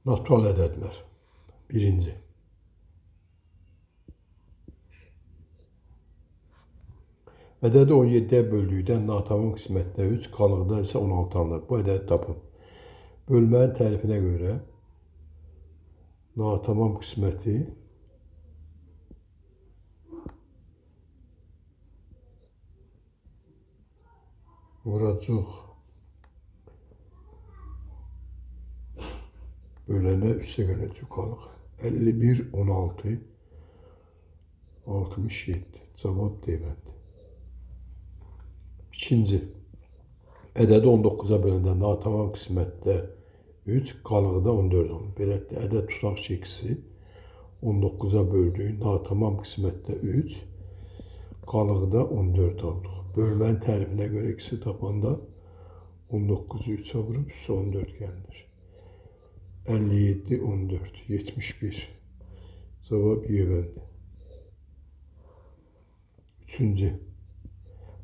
Natural ədədlər. Birinci. Ədədi 17-yə böldükdə natamam qismətdə 3, qalıqda isə 16 alınır. Bu ədədi tapın. Bölmənin tərifinə görə natamam qisməti vuracaq bölənə üstə gələcək qalıq. 51, 16, 67. Cavab D bəndi. İkinci. Ədədi 19-a böləndə natamam qismətdə 3, qalıqda 14 alınır. Belə də ədəd tutaq ki, x-i 19-a böldük, natamam qismətdə 3, qalıqda 14 aldıq. Bölmənin tərifinə görə x-i tapanda 19-u 3-ə vurub üstə 14 gəlir. 57, 14, 71. Cavab Y bəndi. Üçüncü.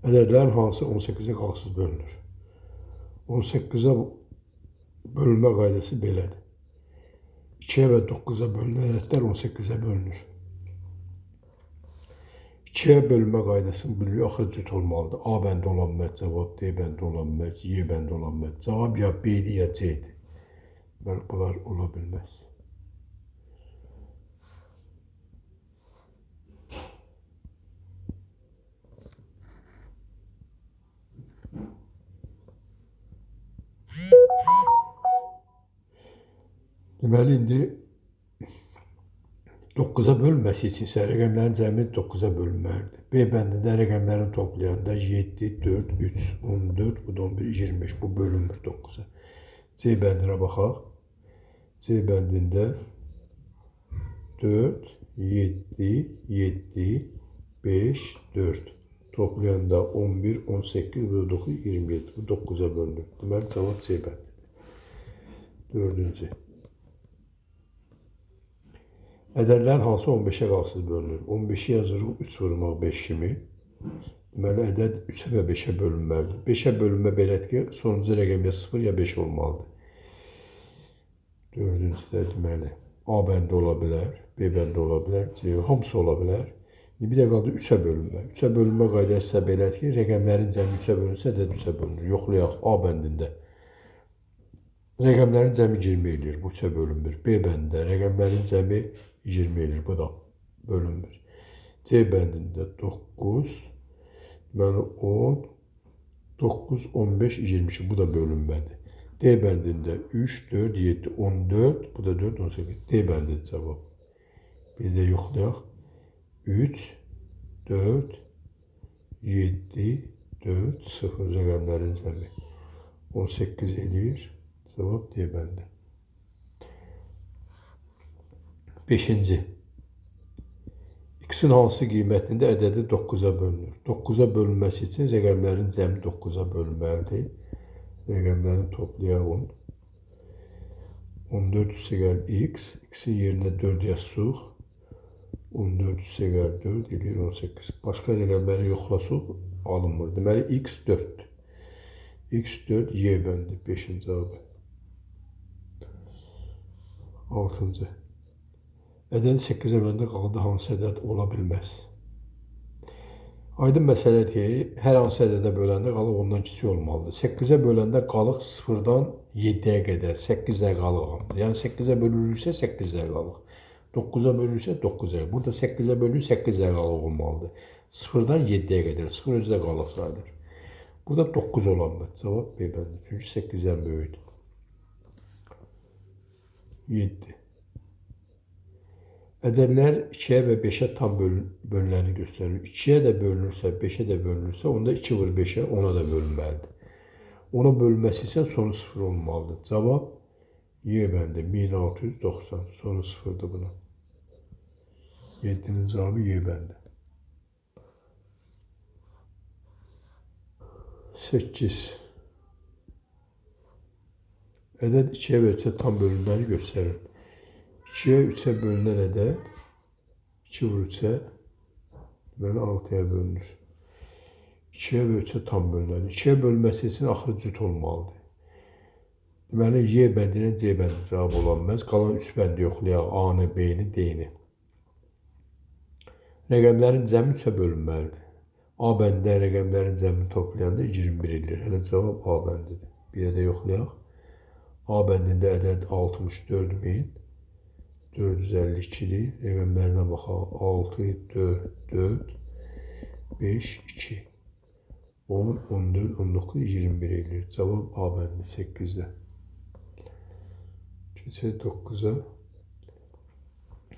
Ədədlərin hansı 18-ə qalıqsız bölünür? 18-ə bölünmə qaydası belədir. 2-yə və 9-a bölünən ədədlər 18-ə bölünür. 2-yə bölünmə qaydasını bilirik, axır cüt olmalıdır. A bəndi ola bilməz cavab, D bəndi ola bilməz, Y bəndi ola bilməz. Cavab ya B-dir, ya C-dir. Deməli, bunlar ola bilməz. Deməli, indi 9-a bölünməsi üçün isə rəqəmlərin cəmi 9-a bölünməlidir. B bəndində rəqəmlərini toplayanda 7, 4, 3, 14, bu da 11, 25. Bu bölünmür 9-a. C bəndinə baxaq. C bəndində 4, 7, 7, 5, 4. Toplayanda 11, 18, bu da 9, 27. Bu 9-a bölünür. Deməli, cavab C bəndidir. Dördüncü. Ədədlərin hansı 15-ə qalıqsız bölünür? 15-i yazırıq 3 vurmaq 5 kimi. Deməli, ədəd 3-ə və 5-ə bölünməlidir. 5-ə bölünmə belədir ki, sonuncu rəqəm ya 0 ya 5 olmalıdır. Dördüncü də deməli, A bəndi ola bilər, B bəndi ola bilər, C, hamısı ola bilər. İndi bir də qaldı 3-ə bölünmə. 3-ə bölünmə qaydası isə belədir ki, rəqəmlərin cəmi 3-ə bölünsə, ədəd 3-ə bölünür. Yoxlayaq A bəndində. Rəqəmlərin cəmi 20 eləyir, bu 3-ə bölünmür. B bəndində rəqəmlərin cəmi 20 eləyir, bu da bölünmür. C bəndində 9, deməli 10, 9, 15, 22, bu da bölünmədir. D bəndində 3, 4, 7, 14, bu da 4, 18. D bəndində cavab. Bir də yoxlayaq. 3, 4, 7, 4, 0 rəqəmlərin cəmi. 18 eləyir. Cavab D bəndi. Beşinci. X-in hansı qiymətində ədədi 9-a bölünür? 9-a bölünməsi üçün rəqəmlərin cəmi 9-a bölünməlidir. Rəqəmlərini toplayaq 14 üstə gəl x. X-in yerinə 4 yazsıq. 14 üstə gəl 4 eləyir 18. Başqa rəqəmləri yoxlasıq, alınmır. Deməli, x 4-dür. X 4, Y bəndi. 5-ci cavabı. 6-cı. Ədədi 8-ə böləndə qalıqda hansı ədəd ola bilməz? Aydın məsələdir ki, hər hansı ədədə böləndə qalıq ondan kiçik olmalıdır. 8-ə böləndə qalıq 0-dan 7-yə qədər 8 dəqiqə qalıq alınır. Yəni 8-ə bölürüksə 8 dəqiqə qalıq. 9-a bölürüksə 9 dəqiqə. Burada 8-ə bölürük 8 dəqiqə qalıq olmalıdır. 0-dan 7-yə qədər. 0 özü də qalıq sayılır. Burada 9 ola bilməz. Cavab B bəndi. Çünki 8-dən böyükdür. 7. Ədədlər 2-yə və 5-ə tam bölünəni göstərir. 2-yə də bölünürsə, 5-ə də bölünürsə, onda 2 vur 5-ə, 10-a da bölünməlidir. 10-a bölünməsi isə sonu 0 olmalıdır. Cavab Y bəndi 1690. Sonu 0-dır buna. 7-nin cavabı Y bəndi. 8. Ədəd 2-yə və 3-ə tam bölünəni göstərir. 2-yə 3-ə bölünən ədəd 2 vur 3-ə deməli 6-ya bölünür. 2-yə və 3-ə tam bölünən. 2-yə bölünməsi üçün axırı cüt olmalıdır. Deməli, Y bəndi ilə C bəndi cavab ola bilməz. Qalan 3 bəndi yoxlayaq. A-nı, B-ni, D-ni. Rəqəmlərin cəmi 3-ə bölünməlidir. A bəndində rəqəmlərin cəmini toplayanda 21 eləyir. Hələ cavab A bəndidir. Bir də yoxlayaq. A bəndində ədəd 64.452-dir. Rəqəmlərinə baxaq. 6, 4, 4, 5, 2. 10, 14, 19, 21 eləyir. Cavab A bəndi 8-də. Keçək 9-a.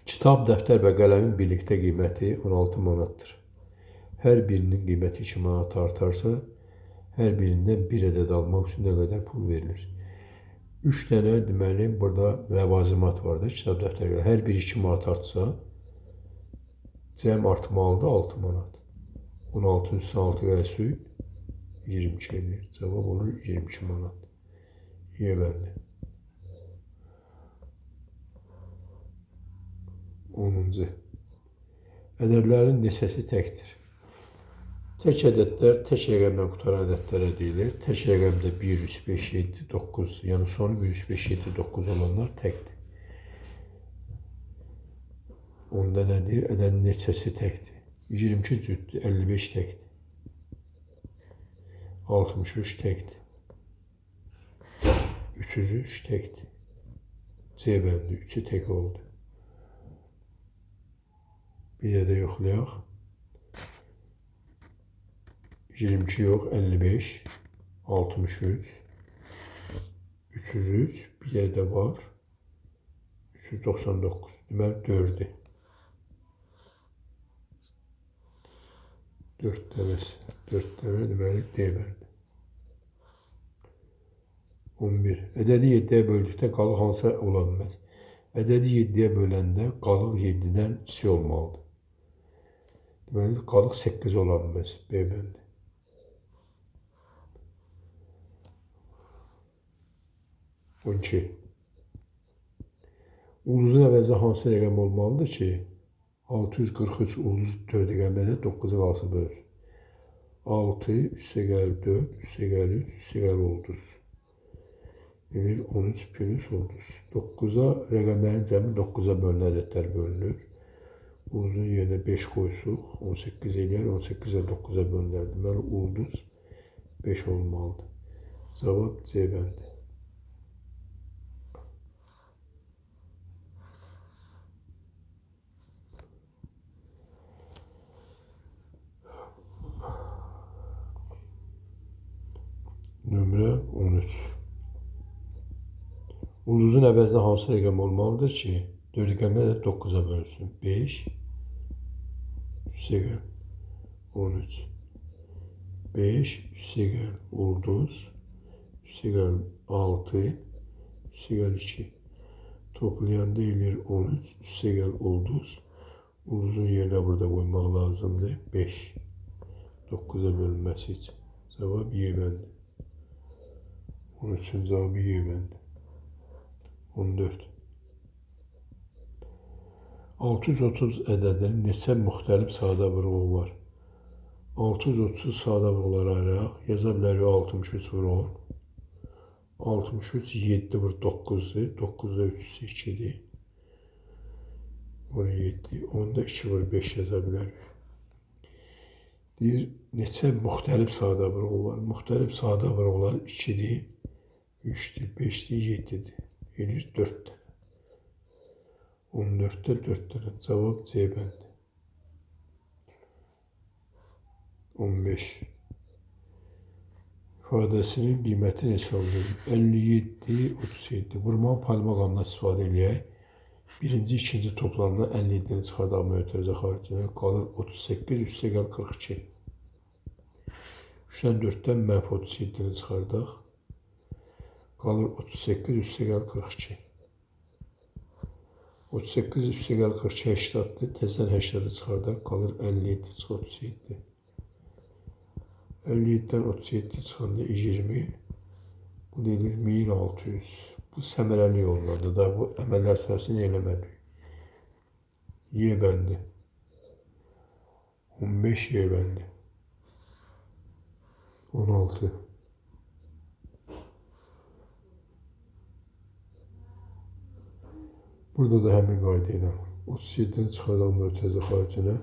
Kitab, dəftər və qələmin birlikdə qiyməti 16 manatdır. Hər birinin qiyməti 2 manat artarsa, hər birindən bir ədəd almaq üçün nə qədər pul verilir? 3 dənə deməli burada ləvazimat var da, kitab, dəftər, qələm. Hər biri 2 manat artsa, cəm artmalıdır 6 manat. 16-nın üstünə 6 gəlsə 22 eləyir. Cavab olur 22 manat. Y bəndi. 10-cu. Ədədlərin neçəsi təkdir? Tək ədədlər tək rəqəmdən qutaran ədədlərə deyilir. Tək rəqəmdə 1, 3, 5, 7, 9, yəni sonu 1, 3, 5, 7, 9 olanlar təkdir. Onda nə deyir? Ədədin neçəsi təkdir? 22 cütdür, 55 təkdir. 63 təkdir. 303 təkdir. C bəndi 3-ü tək oldu. Bir də yoxlayaq. 22 yox, 55, 63, 303, bir də var. 399, deməli 4-dür. 4 dənəsi, 4 dənə deməli D bəndi. 11. Ədədi 7-yə böldükdə qalıq hansı ola bilməz? Ədədi 7-yə böləndə qalıq 7-dən kiçik olmalıdır. Deməli, qalıq 8 ola bilməz. B bəndi. 12. Ulduzun əvəzinə hansı rəqəm olmalıdır ki, 643 ulduz 4 rəqəmdə 9-a qalsın bölünsün? 6, üstə gəl 4, üstə gəl 3, üstə gəl ulduz. Eləyir 13 plus ulduz. 9-a rəqəmlərin cəmi 9-a bölünən ədədlər bölünür. Ulduzun yerinə 5 qoysuq, 18 eləyər, 18-ə 9-a bölünər. Deməli, ulduz 5 olmalıdır. Cavab C bəndi. Nömrə 13. Ulduzun əvəzinə hansı rəqəm olmalıdır ki, 4 rəqəmdə də 9-a bölünsün? 5, üstə gəl, 13. 5, üstə gəl, ulduz, üstə gəl, 6, üstə gəl, 2. Toplayanda eləyir 13, üstə gəl, ulduz. Ulduzun yerinə burada qoymaq lazımdır. 5. 9-a bölünməsi üçün. Cavab Y bəndi. 13-ün cavabı Y bəndi. 14. 630 ədədinin neçə müxtəlif sadə vurğu var? 630 sadə vurğulara ayıraq. Yaza bilərik 63 vur 10. 63 7 vur 9-dur. 9-da 3 2-dir. 17. Onda 2 vur 5 yaza bilərik. Deyir, neçə müxtəlif sadə vurğu var? Müxtəlif sadə vurğular 2-dir, 3-dür, 5-dir, 7-dir. Eləyir 4 dənə. 14-də 4 dənə. Cavab C bəndi. 15. İfadəsinin qiymətini hesablayın. 57, 37. Vurma paylamaq qanundan istifadə eləyək. Birinci, ikinci toplamdan 57-ni çıxardaq mötərizə xaricinə. Qalır 38, üstə gəl 42. 3-dən 4-dən mənfi 37-ni çıxardaq. Qalır 38, üstə gəl 42. 38 üstə gəl 42, 80-dir. Tezdən 80-i çıxardaq. Qalır 57, çıx 37. 57-dən 37 çıxanda 20. Bu deyilir 1600. Bu səmərəli yollardır da. Bu əməllər sırasını eləmədik. Y bəndi. 15 Y bəndi. 16. Burada da həmin qayda ilə 37-ni çıxardaq mötərizə xaricinə.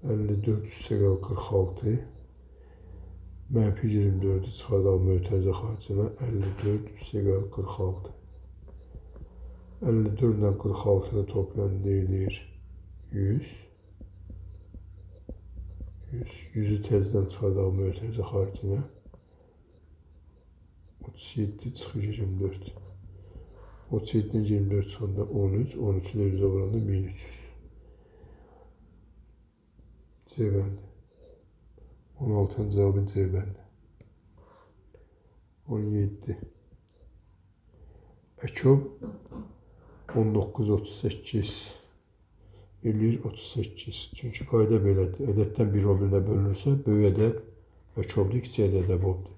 54 üstəgəl 46 mənfi 24-ü çıxardaq mötərizə xaricinə 54 üstəgəl 46. 54 ilə 46-nı toplayanda eləyir 100. 100. 100-ü təzədən çıxardaq mötərizə xaricinə. 37 çıxır 24. 37-dən 24 çıxanda 13, 13-ü də 100-ə vuranda 1300. C bəndi. 16-nın cavabı C bəndi. 17. Əkob 19-38 eləyir 38. Çünki qayda belədir. Ədəddən biri o birinə bölünürsə, böyük ədəd əkobdur, kiçik ədəd əbobdur.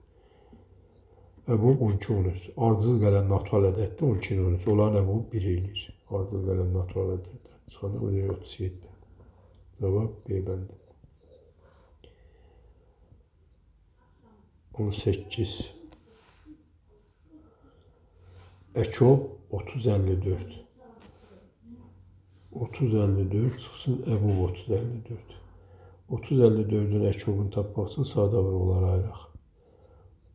Əbob 12-13. Ardıcıl gələn natural ədəddir 12-13. Onların əbobu 1 eləyir. Ardıcıl gələn natural ədədlər. Çıxanda o deyir 37. Cavab B bəndi. 18. Əkob 30-54. 30-54 çıxsın əbob 30-54. 30-54-ün əkobunu tapmaq üçün sadə vurğuları ayıraq.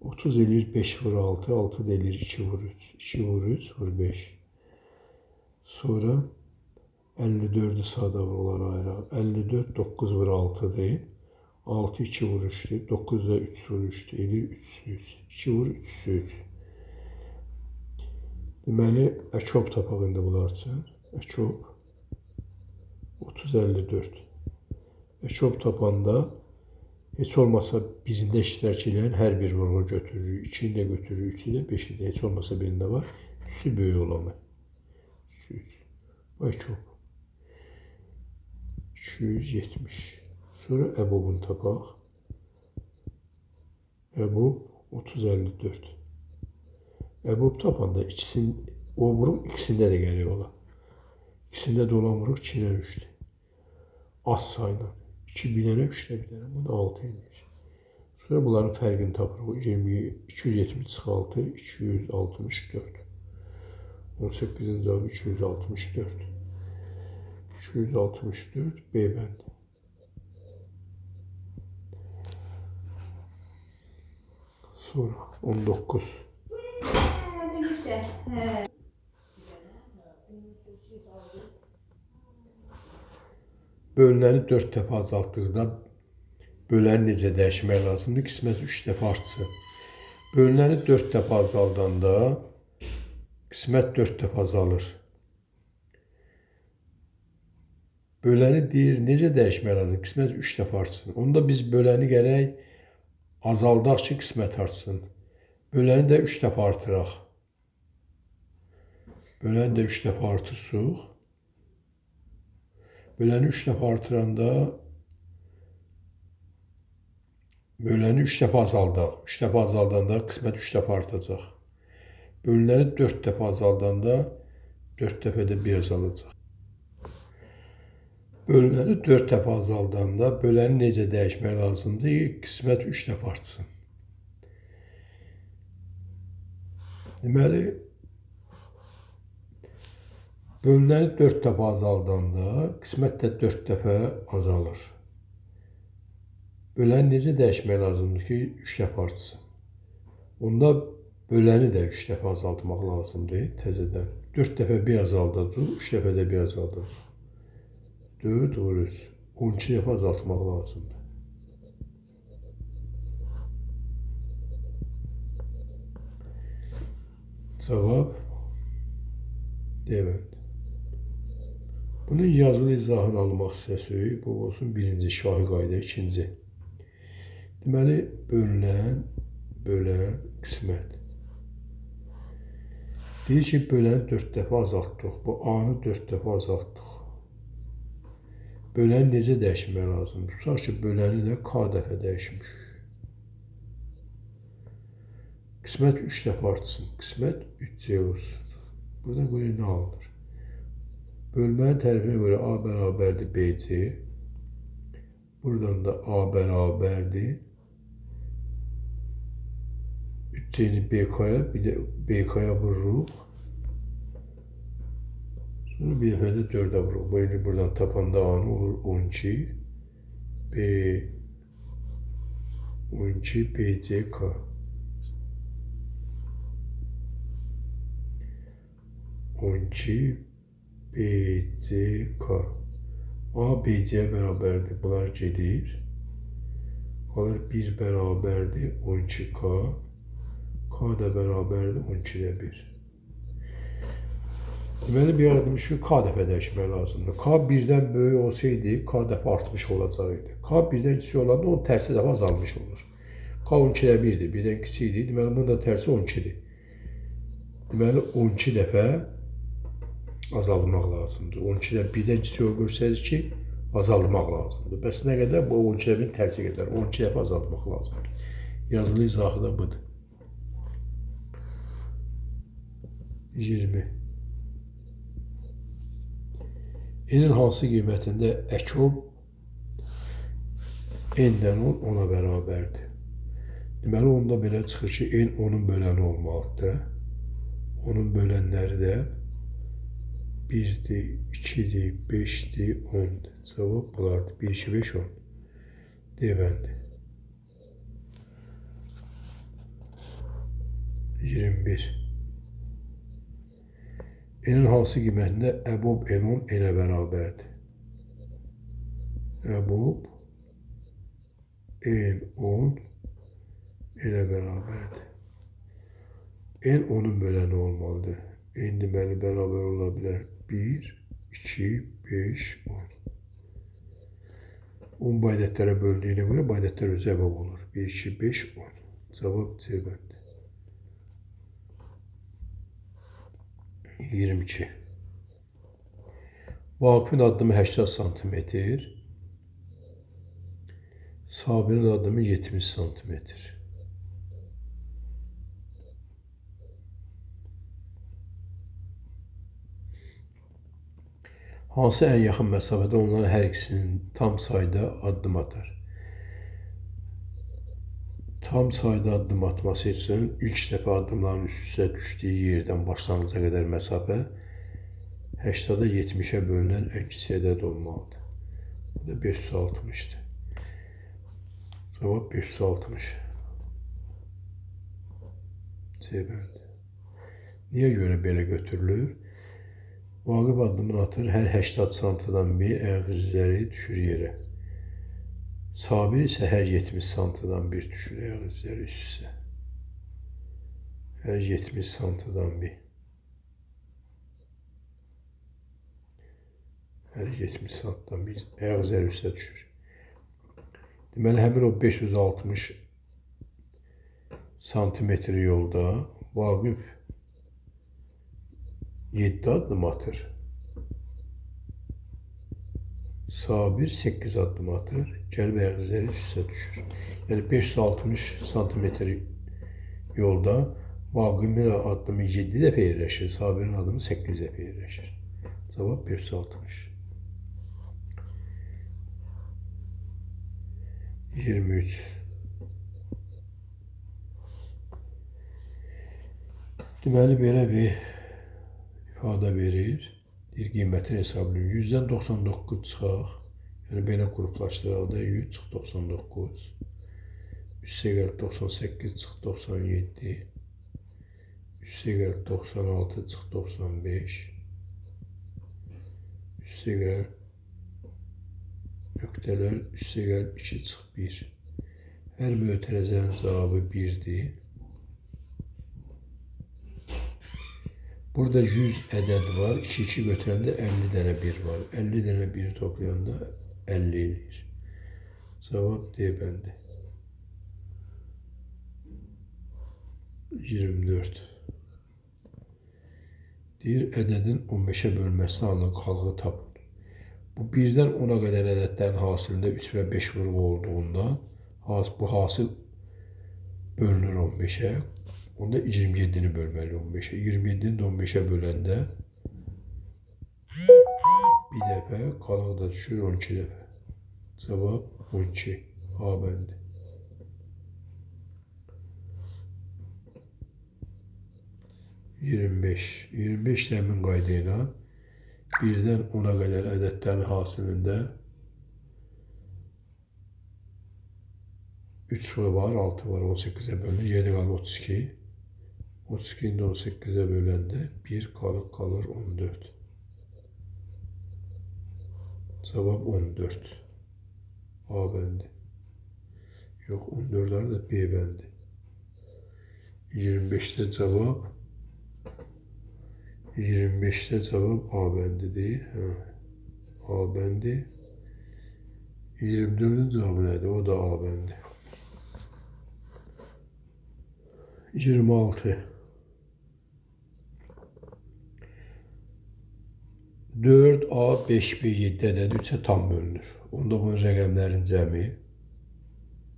30 eləyir 5 vur 6, 6 da eləyir 2 vur 3. 2 vur 3 vur 5. Sonra 54-ü sadə vurğulara ayıraq. 54 9 vur 6-dır. 6 2 vur 3-dür. 9 da 3 vur 3-dür. Eləyir 3 3. 2 vur 3 3. Deməli, əkob tapaq indi bunlar üçün. Əkob 30-54. Əkob tapanda heç olmasa birində iştirak edən hər bir vurğu götürürük. 2-ni də götürürük, 3-ü də, 5-i də. Heç olmasa birində var. 3-ü böyük olanı. 3, 3. Bu əkob. 270. Sonra əbobunu tapaq. Əbob 30-54. Əbob tapanda ikisinin, o vuruq ikisində də gərək ola. İkisində də olan vuruq 2 ilə 3-dür. Az sayla. 2 bir dənə, 3 də bir dənə. Bu da 6 eləyir. Sonra bunların fərqini tapırıq. 270 çıx 6, 264. 18-in cavabı 264. 264 B bəndi. Sonra 19. Bölünəni 4 dəfə azaltdıqda böləni necə dəyişmək lazımdır? Qismət 3 dəfə artsın. Bölünəni 4 dəfə azaldanda qismət 4 dəfə azalır. Böləni deyir, necə dəyişmək lazımdır? Qismət 3 dəfə artsın. Onda biz böləni gərək azaldaq ki, qismət artsın. Böləni də 3 dəfə artıraq. Böləni də 3 dəfə artırsıq. Böləni 3 dəfə artıranda böləni 3 dəfə azaldaq. 3 dəfə azaldanda qismət 3 dəfə artacaq. Bölünəni 4 dəfə azaldanda 4 dəfə də 1 azalacaq. Bölünəni 4 dəfə azaldanda böləni necə dəyişmək lazımdır ki, qismət 3 dəfə artsın. Deməli, bölünəni 4 dəfə azaldanda qismət də 4 dəfə azalır. Böləni necə dəyişmək lazımdır ki, 3 dəfə artsın? Onda böləni də 3 dəfə azaltmaq lazımdır təzədən. 4 dəfə bir azaldacaq, 3 dəfə də bir azaldacaq. 4 vur 3, 12 dəfə azaltmaq lazımdır. Cavab D bəndi. Bunun yazılı izahını almaq istəsənik, bu olsun birinci şifahi qayda, ikinci. Deməli, bölünən, bölən, qismət. Deyir ki, böləni 4 dəfə azaltdıq. Bu A-nı 4 dəfə azaltdıq. Böləni necə dəyişmək lazımdır? Tutaq ki, böləni də K dəfə dəyişmiş. Qismət 3 dəfə artsın. Qismət 3C olsun. Buradan görə nə alınır? Bölmənin tərifinə görə A bərabərdir BC. Buradan da A bərabərdir 3C-ni BK-ya, bir də BK-ya vururuq. Sonra bir dəfə də 4-ə vururuq. Bu eləyir buradan tapanda A-nı olur 12 B 12 B C K. 12 B C K. A B C bərabərdir. Bunlar gedir. Qalır 1 bərabərdir 12K. K da bərabərdir 12-də 1. Deməli, bir adım şu K dəfə dəyişmək lazımdır. K 1-dən böyük olsaydı, K dəfə artmış olacaq idi. K 1-dən kiçik olanda onun tərsi dəfə azalmış olur. K 12-də 1-dir, 1-dən kiçik idi. Deməli, bunun da tərsi 12-dir. Deməli, 12 dəfə azaltmaq lazımdır. 12-də 1-dən kiçik görsəniz ki, azaltmaq lazımdır. Bəs nə qədər? Bu 12-də 1-in tərsi qədər. 12 dəfə azaltmaq lazımdır. Yazılı izahı da budur. 20. N-in hansı qiymətində əkob N-dən 10 10-a bərabərdir. Deməli, onda belə çıxır ki, N 10-un böləni olmalıdır. Onun bölənləri də 1-dir, 2-dir, 5-dir, 10-dur. Cavab bulardır. 1, 2, 5, 10. D bəndi. 21. N-in hansı qiymətində əbob N10 N-ə bərabərdir? Əbob N10 N-ə bərabərdir. N 10-un böləni olmalıdır. N deməli bərabər ola bilər 1, 2, 5, 10. 10 bu ədədlərə bölündüyünə görə bu ədədlər özü əbob olur. 1, 2, 5, 10. Cavab C bəndi. 22. Vaqifin addımı 80 sm, Sabirin addımı 70 sm. Hansı ən yaxın məsafədə onların hər ikisinin tam sayda addım atar? Tam sayda addım atması üçün ilk dəfə addımların üst-üstə düşdüyü yerdən başlanğıca qədər məsafə 80-a 70-ə bölünən ən kiçik ədəd olmalıdır. Bu da 560-dır. Cavab 560. C bəndi. Niyə görə belə götürülür? Vaqif addımını atır, hər 80 santidən bir ayaq izləri düşür yerə. Sabir isə hər 70 santidən bir düşür ayaq izləri üst-üstə. Hər 70 santidən bir. Hər 70 santidən bir ayaq izləri üstə düşür. Deməli, həmin o 560 santimetr yolda Vaqif 7 addım atır. Sabir 8 addım atır. Gəlib ayaq izləri üstə düşür. Yəni 560 santimetr yolda Vaqifin addımı 7 dəfə yerləşir, Sabirin addımı 8 dəfə yerləşir. Cavab 560. 23. Deməli, belə bir ifadə verir. Deyir, qiymətini hesablayın. 100-dən 99 çıxaq. Yəni, belə qruplaşdıraq da 100 çıx 99. Üstə gəl 98 çıx 97. Üstə gəl 96 çıx 95. Üstə gəl nöqtələr, üstə gəl 2 çıx 1. Hər mötərizənin cavabı 1-dir. Burada 100 ədəd var. 2 2 götürəndə 50 dənə 1 var. 50 dənə 1-i toplayanda 50 eləyir. Cavab D bəndi. 24. Deyir, ədədin 15-ə bölməsi alınan qalığı tapın. Bu 1-dən 10-a qədər ədədlərin hasilində 3 və 5 vurğu olduğundan bu hasil bölünür 15-ə. Onda 27-ni bölməli 15-ə. 27-ni də 15-ə böləndə bir dəfə, qalıq da düşür 12 dəfə. Cavab 12. A bəndi. 25. 25 də həmin qayda ilə 1-dən 10-a qədər ədədlərin hasilində 3 var, 6 var, 18-ə bölünür. Yerdə qalır 32. 32-ni də 18-ə böləndə 1 qalır 14. Cavab 14. A bəndi. Yox, 14-ləri də B bəndi. 25-də cavab 25-də cavab A bəndidir. Hə. A bəndi. 24-ün cavabı nədir? O da A bəndi. 26. 4A, 5B, 7 ədədi 3-ə tam bölünür. Onda bunun rəqəmlərin cəmi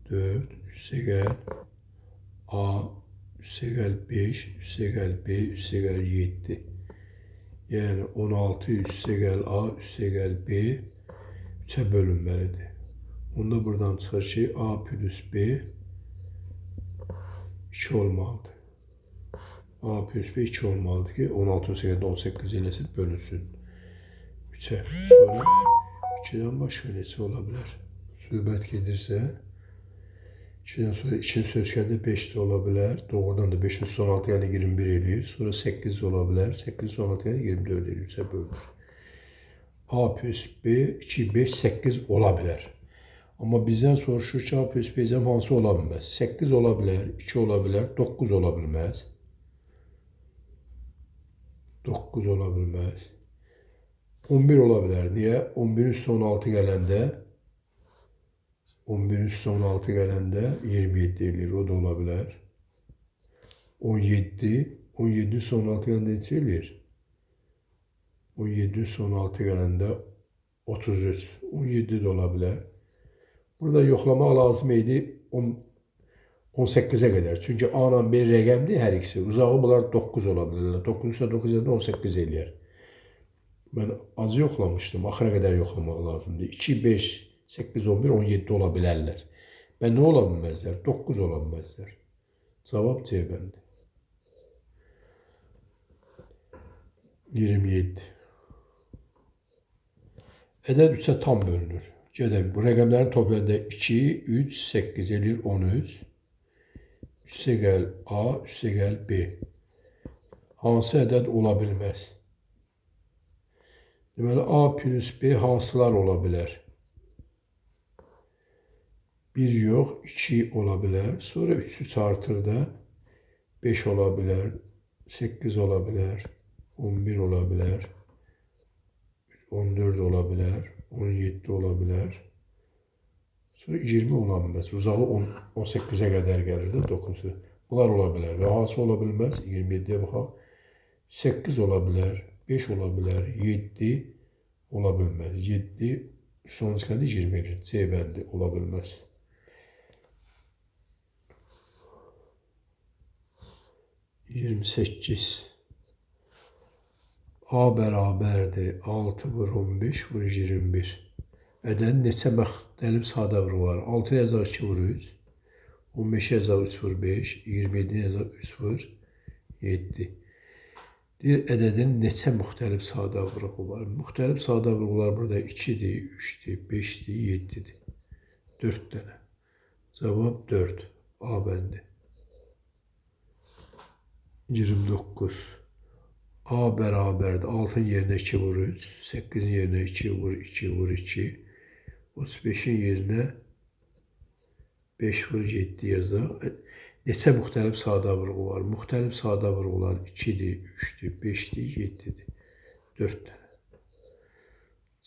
4, üstəgəl A, üstəgəl 5, üstəgəl B, üstəgəl 7. Yəni 16 üstəgəl A, üstəgəl B 3-ə bölünməlidir. Onda buradan çıxır ki, A plus B 2 olmalıdır. A plus B 2 olmalıdır ki, 16 üstəgəl 18 eləsin, bölünsün 3-ə. Sonra 2-dən başqa neçə ola bilər? Söhbət gedirsə, 2-dən sonra 2-nin sözkəndə 5 də ola bilər. Doğrudan da 5-in üstə 16, yəni 21 eləyir. Sonra 8 də ola bilər. 8-in üstə 16, yəni 24 eləyir. 3-ə bölünür. A plus B 2, 5, 8 ola bilər. Amma bizdən soruşur ki, A plus B cəm hansı ola bilməz? 8 ola bilər, 2 ola bilər, 9 ola bilməz. 9 ola bilməz. 11 ola bilər. Niyə? 11-in üstə 16 gələndə 11-in üstə 16 gələndə 27 eləyir. O da ola bilər. 17. 17-in üstə 16 gələndə neçə eləyir? 17-in üstə 16 gələndə 33. 17 də ola bilər. Burada yoxlamaq lazım idi 18-ə qədər. Çünki A ilə B rəqəmdir hər ikisi. Uzağı bunlar 9 ola bilərlər. 9 üstə 9 gələndə 18 eləyər. Mən az yoxlamışdım. Axıra qədər yoxlamaq lazımdır. 2, 5, 8, 11, 17 ola bilərlər. Və nə ola bilməzlər? 9 ola bilməzlər. Cavab C bəndi. 27. Ədəd 3-ə tam bölünür. Gedək, bu rəqəmlərin toplayanda 2, 3, 8 eləyir 13. Üstəgəl A, üstəgəl B. Hansı ədəd ola bilməz? Deməli, A plus B hansılar ola bilər? 1 yox, 2 ola bilər. Sonra 3 3 artır da 5 ola bilər, 8 ola bilər, 11 ola bilər, 14 ola bilər, 17 ola bilər. Sonra 20 ola bilməz. Uzağı 18-ə qədər gəlir də 9. Bunlar ola bilər. Və hansı ola bilməz? 27-yə baxaq. 8 ola bilər, 5 ola bilər, 7 ola bilməz. 7 son çıxanda 20 eləyir. C bəndi ola bilməz. 28. A bərabərdir 6 vur 15 vur 21. Ədədin neçə müxtəlif sadə vuruğu var? 6 yazaq 2 vur 3, 15 yazaq 3 vur 5, 27 yazaq 3 vur 7. Deyir, ədədin neçə müxtəlif sadə vuruğu var? Müxtəlif sadə vuruqlar burada 2-dir, 3-dür, 5-dir, 7-dir. 4 dənə. Cavab 4. A bəndi. 29. A bərabərdir. 6-ın yerinə 2 vur 3, 8-in yerinə 2 vur 2 vur 2, 35-in yerinə 5 vur 7 yazaq. Neçə müxtəlif sadə vuruğu var? Müxtəlif sadə vuruqlar 2-dir, 3-dür, 5-dir, 7-dir. 4 dənə.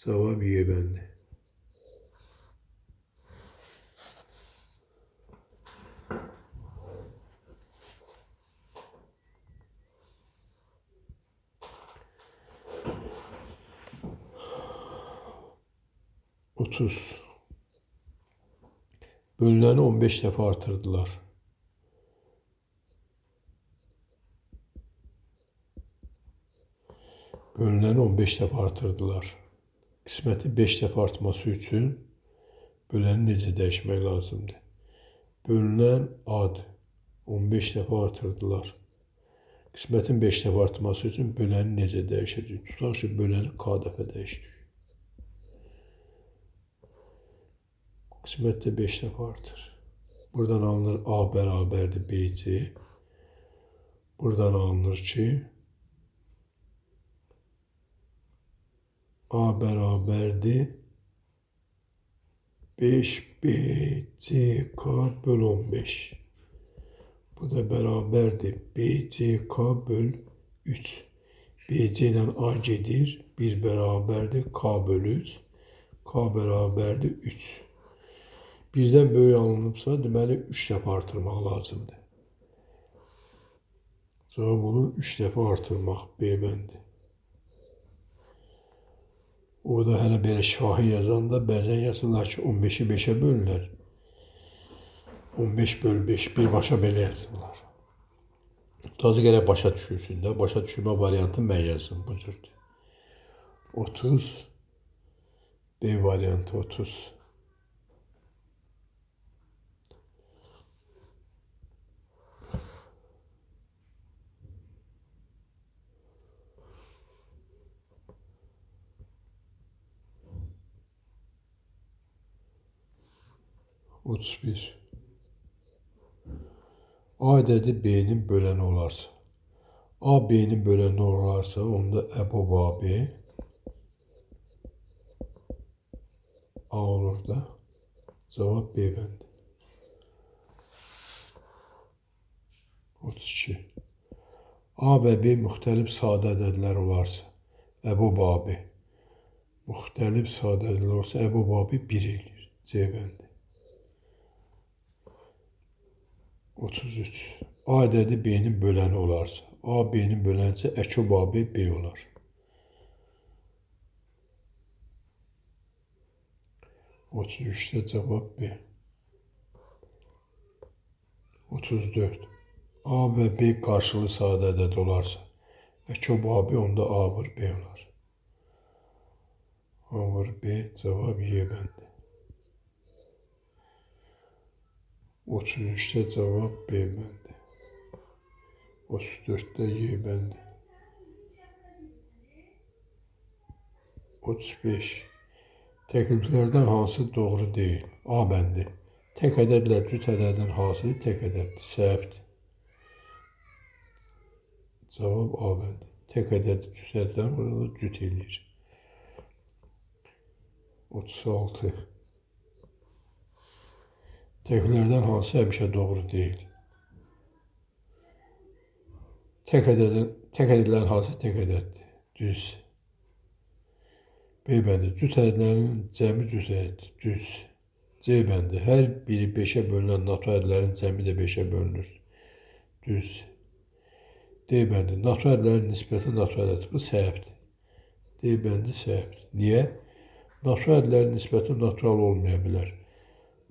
Cavab Y bəndi. 30. Bölünəni 15 dəfə artırdılar. Bölünəni 15 dəfə artırdılar. Qisməti 5 dəfə artması üçün böləni necə dəyişmək lazımdır? Bölünən ad 15 dəfə artırdılar. Qismətin 5 dəfə artması üçün böləni necə dəyişəcək? Tutaq ki, böləni K dəfə dəyişdik. Qismət də 5 dəfə artır. Buradan alınır A bərabərdir BC. Buradan alınır ki, A bərabərdir 5BCK böl 15. Bu da bərabərdir BCK böl 3. BC ilə A gedir. 1 bərabərdir K böl 3. K bərabərdir 3. Birdən böyük alınıbsa, deməli 3 dəfə artırmaq lazımdır. Cavab olur 3 dəfə artırmaq B bəndi. O da hələ belə şifahi yazanda bəzən yazırlar ki, 15-i 5-ə bölürlər. 15 böl 5 birbaşa belə yazırlar. Tazı gərək başa düşülsün də. Başa düşürmə variantı mən yazdım bu cürdür. 30 B variantı 30. 31. A ədədi B-nin böləni olarsa. A B-nin böləni olarsa, onda əbob AB A olur da. Cavab B bəndi. 32. A və B müxtəlif sadə ədədlər olarsa, əbob AB müxtəlif sadə ədədlər olsa, əbob AB 1 eləyir. C bəndi. 33. A ədədi B-nin böləni olarsa, A B-nin bölənsə, əkob AB B olar. 33-də cavab B. 34. A və B qarşılı sadə ədəd olarsa, əkob AB onda A vur B olar. A vur B, cavab Y bəndi. 33-də cavab B bəndi. 34-də Y bəndi. 35. Təkliflərdən hansı doğru deyil? A bəndi. Tək ədədlə cüt ədədin hasili tək ədəddir. Səhvdir. Cavab A bəndi. Tək ədədi cüt ədəddən burada da cüt eləyir. 36. Təkliflərdən hansı həmişə doğru deyil? Tək ədədlərin hansı tək ədəddir? Düz. B bəndi. Cüt ədədlərinin cəmi cüt ədəddir. Düz. C bəndi. Hər biri 5-ə bölünən natural ədədlərin cəmi də 5-ə bölünür. Düz. D bəndi. Natural ədədlərin nisbəti natural ədəddir. Bu səhvdir. D bəndi səhvdir. Niyə? Natural ədədlərin nisbəti natural olmaya bilər.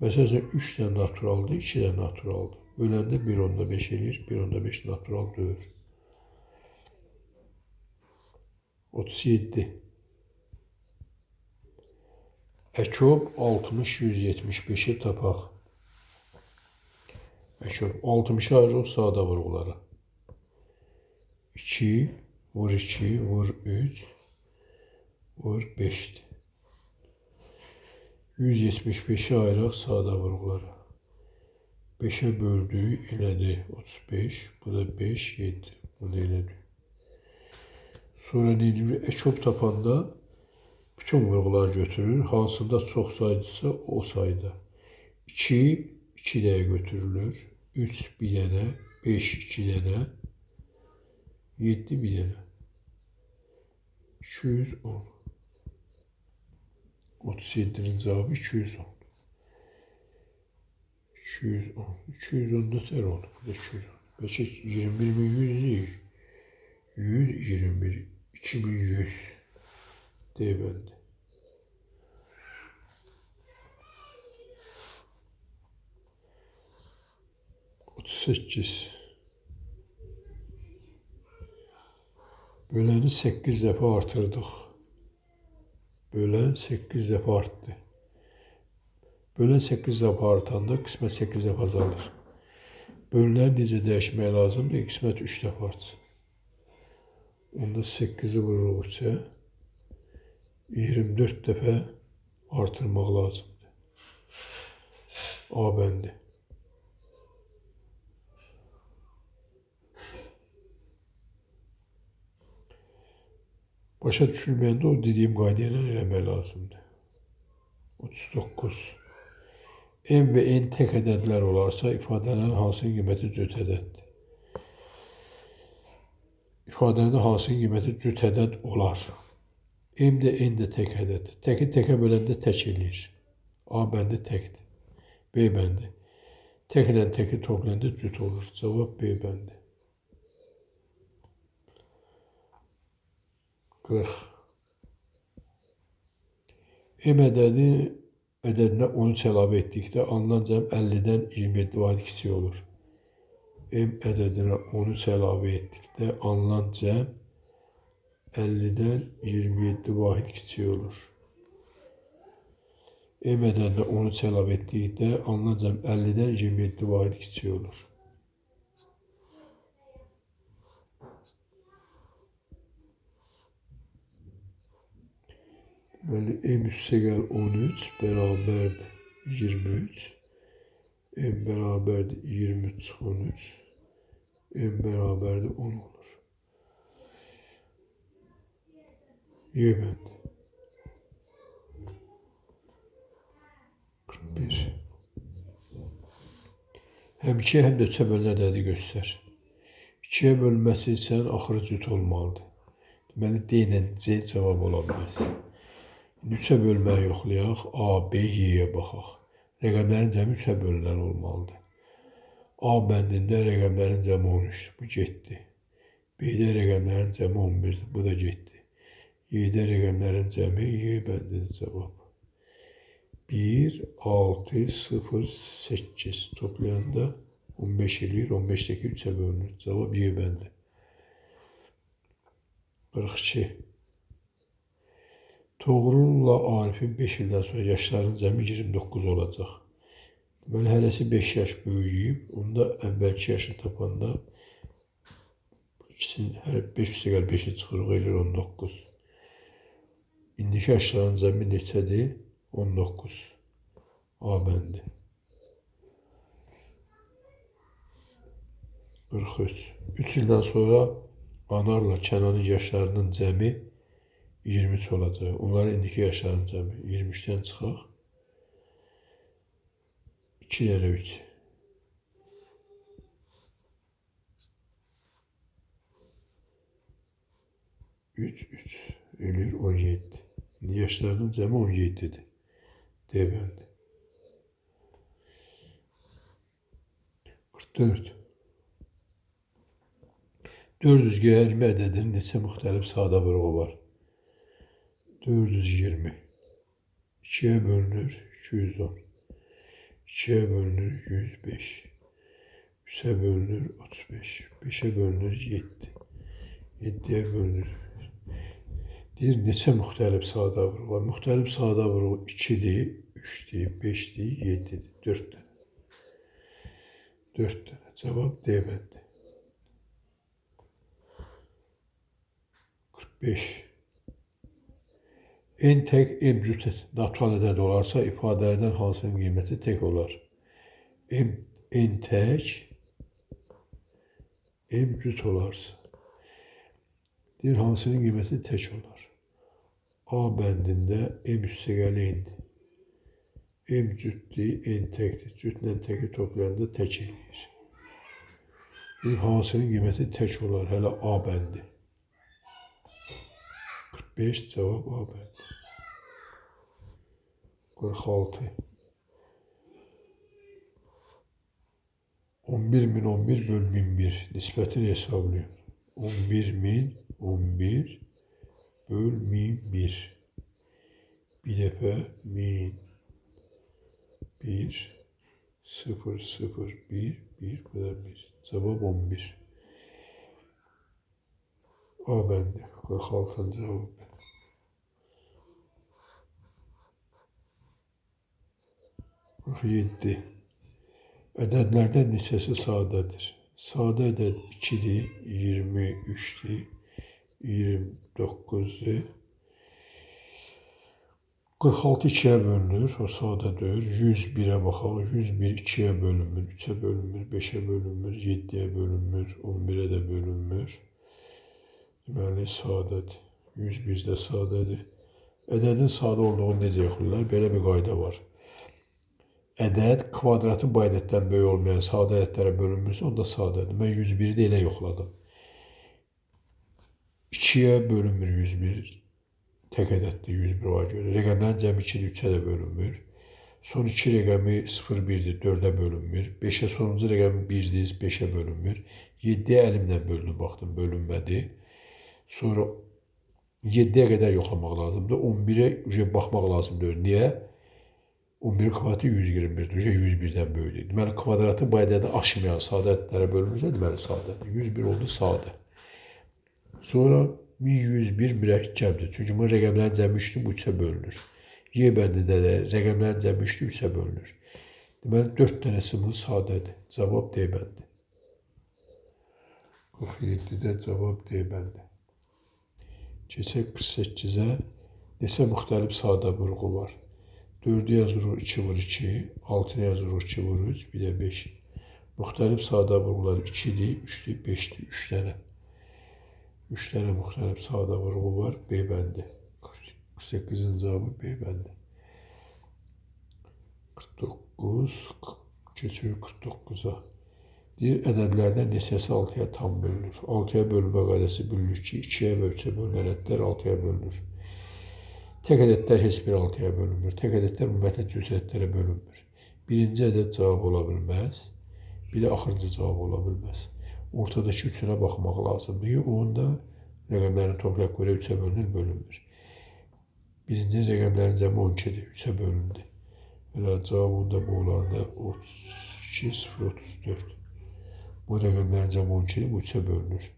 Məsəl üçün, 3 də naturaldır, 2 də naturaldır. Böləndə 1,5 eləyir, 1,5 natural deyil. 37. Əkob 60, 175-i tapaq. Əkob 60-ı ayırırıq sadə vurğulara. 2, vur 2, vur 3, vur 5-dir. 175-i ayıraq sadə vurğulara. 5-ə böldük, elədi 35, bu da 5, 7, bu da elədi. Sonra nə edirik? Əkob tapanda bütün vurğular götürür. Hansında çox saydısa o sayda. 2, 2 dəyə götürülür. 3 bir dənə, 5 2 dənə, 7 bir dənə. 210. 37-nin cavabı 210. 210. 210 nətər oldu? Burada 210. Bəlkə 21.100 deyil. 121. 2100. D bəndi. 38. Böləni 8 dəfə artırdıq. Bölən 8 dəfə artdı. Bölən 8 dəfə artanda qismət 8 dəfə azalır. Bölünəni necə dəyişmək lazımdır? Qismət 3 dəfə artsın. Onda 8-i vururuq 3-ə. 24 dəfə artırmaq lazımdır. A bəndi. Başa düşülməyəndə o dediyim qayda ilə eləmək lazımdır. 39. M və N tək ədədlər olarsa, ifadələrin hansının qiyməti cüt ədəddir? İfadənin hansının qiyməti cüt ədəd olar? M də N də tək ədəddir. Təki təkə böləndə tək eləyir. A bəndi təkdir. B bəndi. Tək ilə təki toplayanda cüt olur. Cavab B bəndi. 40. M ədədinə 13 əlavə etdikdə alınan cəm 50-dən 27 vahid kiçik olur. M ədədinə 13 əlavə etdikdə alınan cəm 50-dən 27 vahid kiçik olur. M ədədinə 13 əlavə etdikdə alınan cəm 50-dən 27 vahid kiçik olur. Deməli, M üstəgəl 13 bərabərdir 23. M bərabərdir 23 çıx 13. M bərabərdir 10 olur. Y bəndi. 41. Həm 2-yə, həm də 3-ə bölünən ədədi göstər. 2-yə bölünməsi üçün axırı cüt olmalıdır. Deməli, D ilə C cavab ola bilməz. İndi 3-ə bölməyi yoxlayaq. A, B, Y-yə baxaq. Rəqəmlərin cəmi 3-ə bölünən olmalıdır. A bəndində rəqəmlərin cəmi 13-dür. Bu getdi. B-də rəqəmlərin cəmi 11-dir. Bu da getdi. Y-də rəqəmlərin cəmi Y bəndidir cavab. 1, 6, 0, 8 toplayanda 15 eləyir. 15-dəki 3-ə bölünür. Cavab Y bəndi. 42. Toğrulla Arifin 5 ildən sonra yaşlarının cəmi 29 olacaq. Deməli, hərəsi 5 yaş böyüyüb. Onda əvvəlki yaşı tapanda ikisinin hər 5 üstəgəl 5-i çıxırıq, eləyir 19. İndiki yaşların cəmi neçədir? 19. A bəndi. 43. 3 ildən sonra Anarla Kənanın yaşlarının cəmi 23 olacaq. Onların indiki yaşlarının cəmi 23-dən çıxaq. 2 dənə 3. 3, 3 eləyir 17. İndi yaşlarının cəmi 17-dir. D bəndi. 44. 420 ədədinin neçə müxtəlif sadə vuruğu var? 420. 2-yə bölünür 210. 2-yə bölünür 105. 3-ə bölünür 35. 5-ə bölünür 7. 7-yə bölünür. Deyir, neçə müxtəlif sadə vuruğu var? Müxtəlif sadə vuruğu 2-dir, 3-dir, 5-dir, 7-dir. 4 dənə. 4 dənə. Cavab D bəndi. 45. N tək M cüt natural ədəd olarsa, ifadələrdən hansının qiyməti tək olar? M, N tək, M cüt olarsa. Deyir, hansının qiyməti tək olar? A bəndində M üstəgəl N-dir. M cütdür, N təkdir. Cütlə təki toplayanda tək eləyir. Deyir, hansının qiyməti tək olar? Hələ A bəndi. 45 cavab A bəndi. 46. 11.011 böl 1001 nisbətini hesablayın. 11.011 böl 1001. Bir dəfə 1001 0 0 1 1 bu da 1. Cavab 11. A bəndi. 46-nın cavabı. 47. Ədədlərdən neçəsi sadədir? Sadə ədəd 2-dir, 23-dür, 29-dur. 46 2-yə bölünür, o sadə deyil. 101-ə baxaq. 101 2-yə bölünmür, 3-ə bölünmür, 5-ə bölünmür, 7-yə bölünmür, 11-ə də bölünmür. Deməli, sadədir. 101 də sadədir. Ədədin sadə olduğunu necə yoxlayırlar? Belə bir qayda var. Ədəd kvadratı bu ədəddən böyük olmayan sadə ədədlərə bölünmürsə, onda sadədir. Mən 101-i də elə yoxladım. 2-yə bölünmür 101. Tək ədəddir 101 ola görə. Rəqəmlərin cəmi 2-dir, 3-ə də bölünmür. Son iki rəqəmi 0-1-dir, 4-ə bölünmür. 5-ə sonuncu rəqəmi 1-dir, 5-ə bölünmür. 7-yə əlimlə böldüm, baxdım, bölünmədi. Sonra 7-yə qədər yoxlamaq lazımdır. 11-ə baxmaq lazım deyil. Niyə? 11 kvadratı 121-dir, 101-dən böyükdür. Deməli, kvadratı bu ədədi aşmayan sadə ədədlərə bölünmürsə, deməli sadədir. 101 oldu sadə. Sonra 1101 mürəkkəbdir. Çünki bunun rəqəmlərin cəmi 3-dür, bu 3-ə bölünür. Y bəndində də rəqəmlərin cəmi 3-dür, 3-ə bölünür. Deməli, 4 dənəsi bunun sadədir. Cavab D bəndi. 47-də cavab D bəndi. Keçək 48-ə. Neçə müxtəlif sadə vurğu var? 4-ü yazırıq 2 vur 2, 6-nı yazırıq 2 vur 3, bir də 5. Müxtəlif sadə vurğular 2-dir, 3-dür, 5-dir, 3 dənə. 3 dənə müxtəlif sadə vurğu var. B bəndi. 48-in cavabı B bəndi. 49, keçirik 49-a. Deyir, ədədlərdən neçəsi 6-ya tam bölünür? 6-ya bölünmə qaydası bilirik ki, 2-yə və 3-ə bölünən ədədlər 6-ya bölünür. Tək ədədlər heç bir 6-ya bölünmür. Tək ədədlər ümumiyyətlə cüt ədədlərə bölünmür. Birinci ədəd cavab ola bilməz. Bir də axırıncı cavab ola bilməz. Ortadakı üçünə baxmaq lazımdır ki, onun da rəqəmlərini toplayaq görə 3-ə bölünür, bölünmür. Birinci rəqəmlərin cəmi 12-dir, 3-ə bölündü. Elə cavab onda bu olardı 32, 0, 34. Bu rəqəmlərin cəmi 12-dir, bu 3-ə bölünür.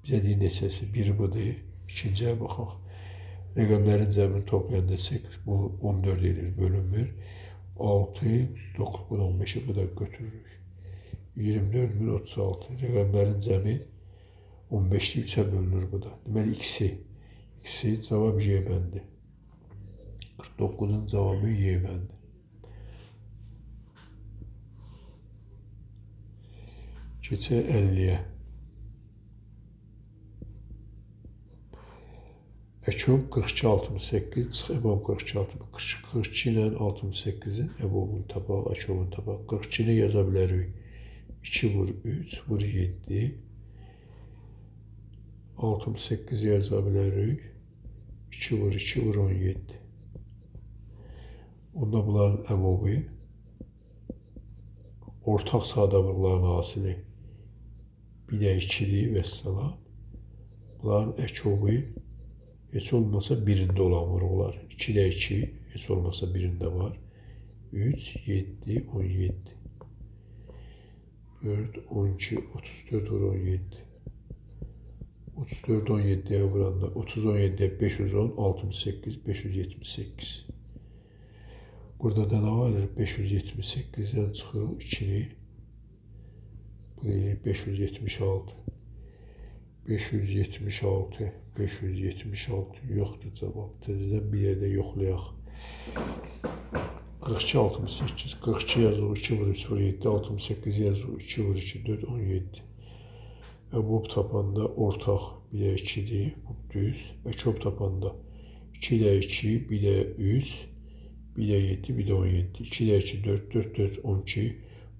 Bizə deyir neçəsi? Biri budur, ikinciyə baxaq. Rəqəmlərin cəmini toplayanda 8, bu 14 edir, bölünmür. 6, 9, bu da 15-i, bu da götürürük. 24.036. Rəqəmlərin cəmi 15-dir, 3-ə bölünür bu da. Deməli, x-i. X-i cavab Y bəndi. 49-un cavabı Y bəndi. Keçək 50-yə. Əkob 42, 68, çıx EBOB 42, 42 ilə 68-in EBOB-un tapaq, əkobun tapaq. 42-ni yaza bilərik. 2 vur 3, vur 7. 68 yaza bilərik. 2 vur 2, vur 17. Onda bunların əbobu ortaq sadə vurğuların hasili bir də 2-dir vəssalam. Bunların əkobu heç olmasa birində olan vurğular. 2 də 2 heç olmasa birində var. 3, 7, 17. 4, 12, 34 vur 17. 34, 17'ye vuranda 30, 17'ye 510, 68, 578. Burada da nə var? 578-dən çıxırıq 2-ni. Bu deyir 576. 576, 576 yoxdur cavab. Tezdən bir yerdə yoxlayaq. 42, 68, 42 yazıq, 2 vur 3 vur 7, 68 yazıq, 2 vur 2, 4, 17. Əbob tapanda ortaq 1 də 2-dir, bu düz. Əkob tapanda 2 də 2, 1 də 3, 1 də 7, 1 də 17. 2 də 2, 4, 4, 4, 12.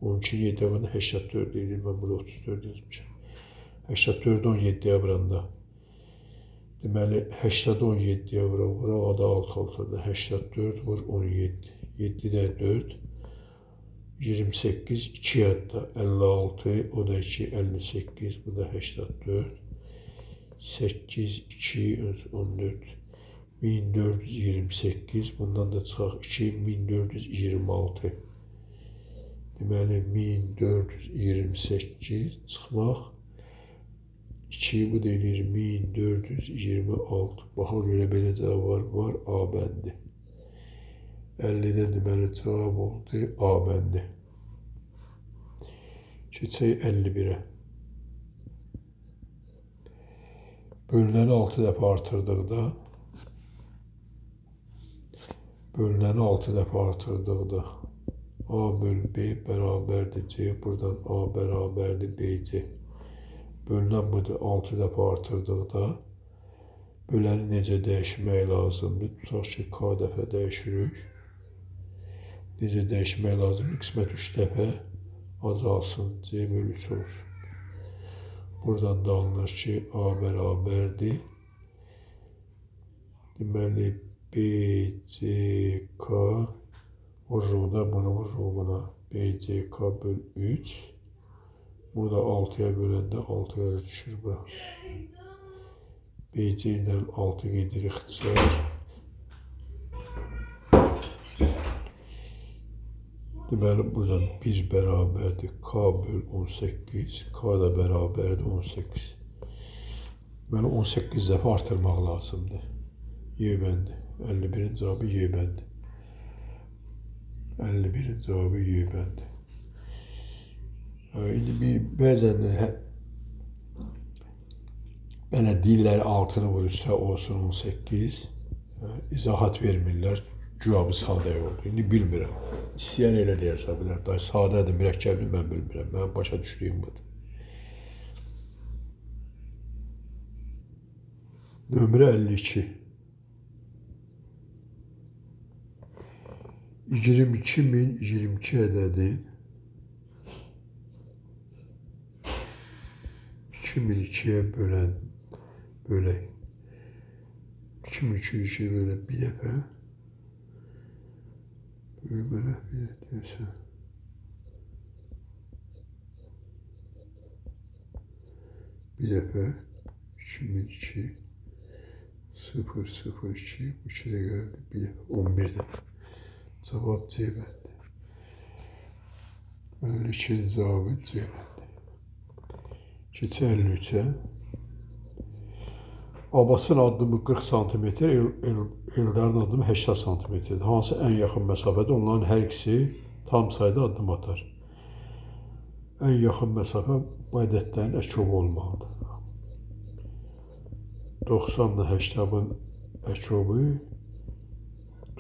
12-ni 7 vuranda 84 deyir. Mən burada 34 yazmışam. 84 17-yə vuranda. Deməli, 80-i 17-yə vuraq, vuraq, o da 6, 6-da. 84 vur 17. 7 də 4, 28, 2 yadda 56, o da 2, 58, bu da 84, 8, 2, 14, 1428, bundan da çıxaq 2, 1426. Deməli, 1428 çıxmaq 2, bu da eləyir 1426. Baxaq görə belə cavab var, var A bəndi. 50-də deməli cavab oldu A bəndi. Keçək 51-ə. Bölünəni 6 dəfə artırdıqda bölünəni 6 dəfə artırdıqda A böl B bərabərdir C. Buradan A bərabərdir BC. Bölünən budur. 6 dəfə artırdıqda böləni necə dəyişmək lazımdır? Tutaq ki, K dəfə dəyişirik. Necə dəyişmək lazımdır? Qismət 3 dəfə azalsın. C bölü 3 olsun. Buradan da alınır ki, A bərabərdir. Deməli, B, C, K vururuq da bunu vururuq buna. B, C, K böl 3. Bu da 6-ya böləndə 6 gəlir düşür bura. B, C ilə 6 gedir ixtisar. Deməli, buradan 1 bərabərdir K böl 18, K da bərabərdir 18. Deməli, 18 dəfə artırmaq lazımdır. Y bəndi. 51-in cavabı Y bəndi. 51-in cavabı Y bəndi. İndi bir, bəzən belə deyirlər altını vurursa olsun 18. İzahat vermirlər. Güya bu sadə oldu. İndi bilmirəm. İstəyən elə deyərsə bilər. Daha sadədir, mürəkkəbdir, mən bilmirəm. Mənim başa düşdüyüm budur. Nömrə 52. 22.022 ədədi 2002-yə bölən bölək. 2202-yə bölən bir dəfə. Böyle bir deyirsən. Bir dəfə 2002 0 0 2 bu 2 də gəldi. Bir dəfə 11 dəfə. Cavab C bəndi. 52-nin cavabı C bəndi. Keçək 53-ə. Abbasın addımı 40 sm, Eldarın addımı 80 sm-dir. Hansı ən yaxın məsafədə onların hər ikisi tam sayda addım atar. Ən yaxın məsafə bu ədədlərin əkovu olmalıdır. 90 ilə 80-ın əkovu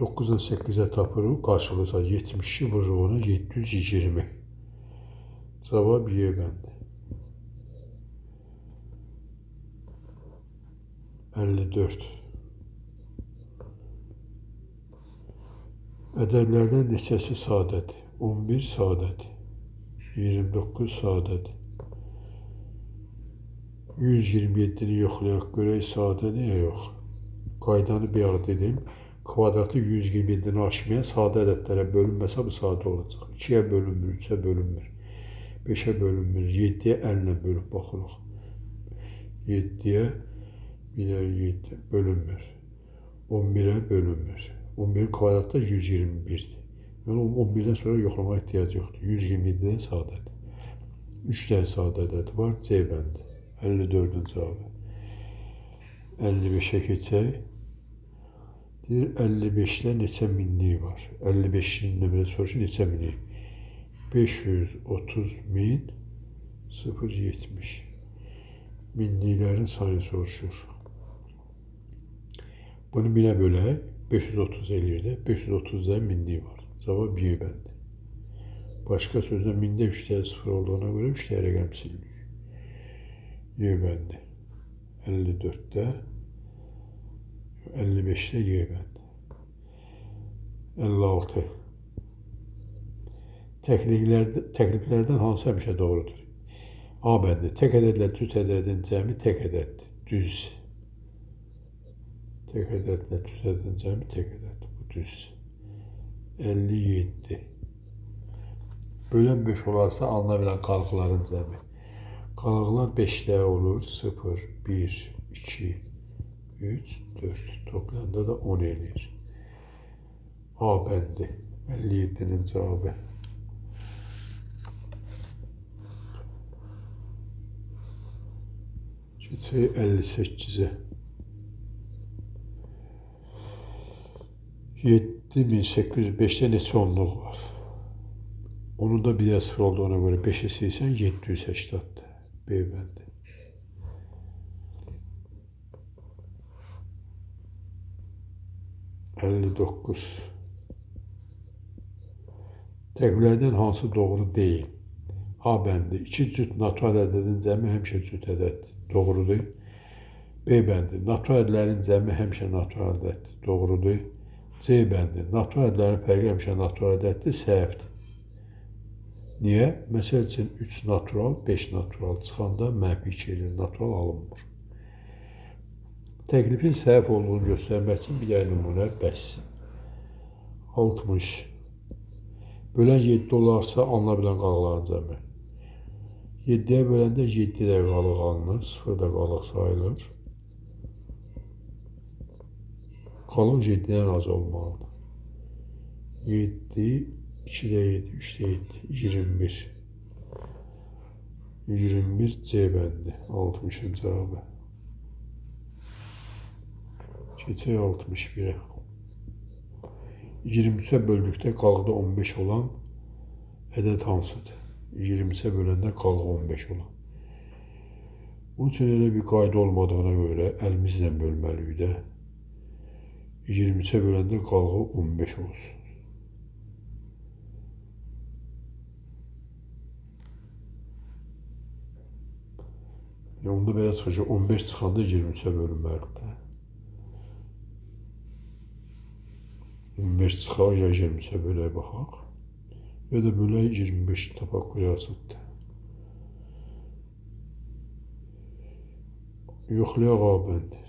9 ilə 8-ə tapırıq, qarşılıqlı sayı 72 vururuq ona 720. Cavab Y bəndi. 54. Ədədlərdən neçəsi sadədir? 11 sadədir. 29 sadədir. 127-ni yoxlayaq görək sadədir ya yox. Qaydanı bayaq dedim. Kvadratı 127-ni aşmayan sadə ədədlərə bölünməsə bu sadə olacaq. 2-yə bölünmür, 3-ə bölünmür, 5-ə bölünmür, 7-yə əllə bölüb baxırıq. 7-yə bir də 7 bölünmür. 11-ə bölünmür. 11 kvadratda 121-dir. Yəni 11-dən sonra yoxlamağa ehtiyac yoxdur. 127-dən sadədir. 3 dənə sadə ədəd var. C bəndi. 54-ün cavabı. 55-ə keçək. Deyir 55-də neçə minlik var? 55-in nömrə soruşur neçə minlik? 530 min 0,70 minliklərin sayını soruşur. Bunu 1000-ə bölək, 530 eləyir də, 530 da minlik var. Cavab Y bəndi. Başqa sözlə mində 3 dənə sıfır olduğuna görə 3 dənə rəqəm silirik. Y bəndi. 54-də 55-də Y bəndi. 56. Təkliflərdən hansı həmişə doğrudur? A bəndi. Tək ədədlə cüt ədədin cəmi tək ədəddir. Düz. Tək ədədlə cüt ədədin cəmi tək ədəddir. Bu düz. 57. Bölən 5 olarsa alına bilən qalıqların cəmi. Qalıqlar 5 dəfə olur. 0, 1, 2, 3, 4. Toplayanda da 10 eləyir. A bəndi. 57-nin cavabı. Keçək 58-ə. 7805-də neçə onluq var? Onun da bir sıfır olduğuna görə 5-i silsən 780-dir. B bəndi. 59. Təkliflərdən hansı doğru deyil? A bəndi. 2 cüt natural ədədin cəmi həmişə cüt ədəddir. Doğrudur. B bəndi. Natural ədədlərin cəmi həmişə natural ədəddir. Doğrudur. C bəndi. Natural ədədlərin fərqi həmişə natural ədəddir. Səhvdir. Niyə? Məsəl üçün 3 natural, 5 natural çıxanda mənfi 2 eləyir. Natural alınmır. Təklifin səhv olduğunu göstərmək üçün bir dənə nümunə bəs. 60. Bölən 7 olarsa alına bilən qalıqların cəmi. 7-yə böləndə 7 də qalıq alınır, 0 da qalıq sayılır. Qalıq 7-dən az olmalıdır. 7, 2 də 7, 3 də 7, 21. 21 C bəndi, 60-ın cavabı. Keçək 61-ə. 23-ə böldükdə qalıqda 15 olan ədəd hansıdır? 23-ə böləndə qalığı 15 olan. Bunun üçün elə bir qayda olmadığına görə əlimizlə bölməliyik də. 23-ə böləndə qalığı 15 olsun. Yəni, onda belə çıxır ki, 15 çıxanda 23-ə bölünməlidir. 15 çıxaq, ya 23-ə bölək baxaq. Ya da bölək 25 tapaq qoyasıdır. Yoxlayaq A bəndi.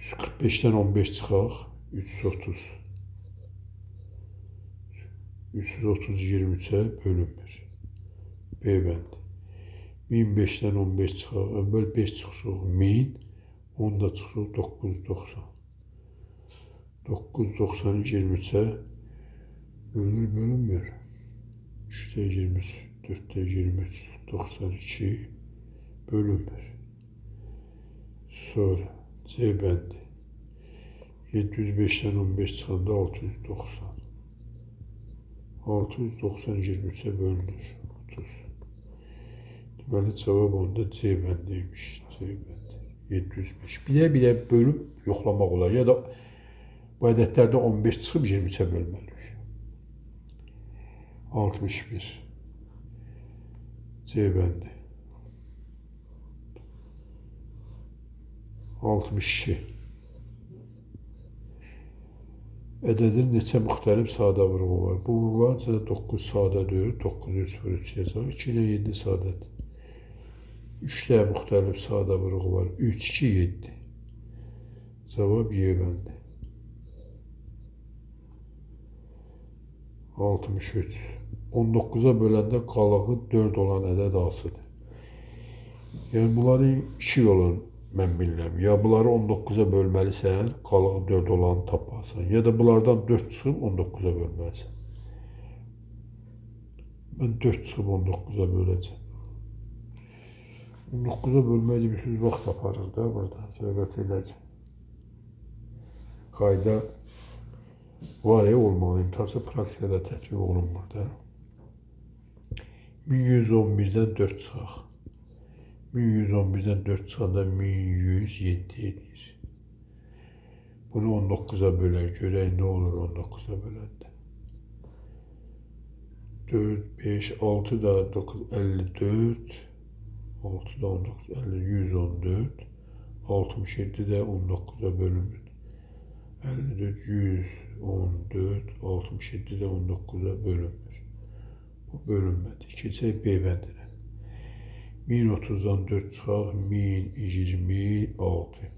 345-dən 15 çıxaq, 330. 330 23-ə bölünmür. B bəndi. 1005-dən 15 çıxaq, əvvəl 5 çıxsıq 1000, 10 da çıxsıq 990. 990 23-ə bölünür, bölünmür. 3-də 23, 4-də 23, 92 bölünmür. Sonra C bəndi. 705-dən 15 çıxanda 690. 690 23-ə bölünür. 30. Deməli, cavab onda C bəndiymiş. C bəndi. 705. Bir-bir bölüb yoxlamaq olar. Ya da bu ədədlərdə 15 çıxıb 23-ə bölməliyik. 61. C bəndi. 62. Ədədin neçə müxtəlif sadə vurğu var? Bu vurğuların içində 9 sadə deyil, 9, 3 vur 3 yazaq. 2 ilə 7 sadədir. 3 də müxtəlif sadə vurğu var. 3, 2, 7. Cavab Y bəndi. 63. 19-a böləndə qalığı 4 olan ədəd hansıdır? Yəni, bunları iki yolun mən bilirəm. Ya bunları 19-a bölməlisən, qalığı 4 olanı tapasan. Ya da bunlardan 4 çıxıb 19-a bölməlisən. Mən 4 çıxıb 19-a böləcəm. 19-a bölməkdə bir sürü vaxt aparır da burada. Söhbət eləcək. Qayda var ya olmalı. İmtihası praktikada tətbiq olunmur da. 1111-dən 4 çıxaq. 1111-dən 4 çıxanda 1107 edir. Bunu 19-a bölək, görək nə olur 19-a böləndə. 4, 5, 6 da 9, 54, 6 da 19, 50, 114, 67 də 19-a bölünmür. 54, 114, 67 də 19-a bölünmür. Bu bölünmədi. Keçək B bəndinə. 1030-dan 4 çıxaq, 1026.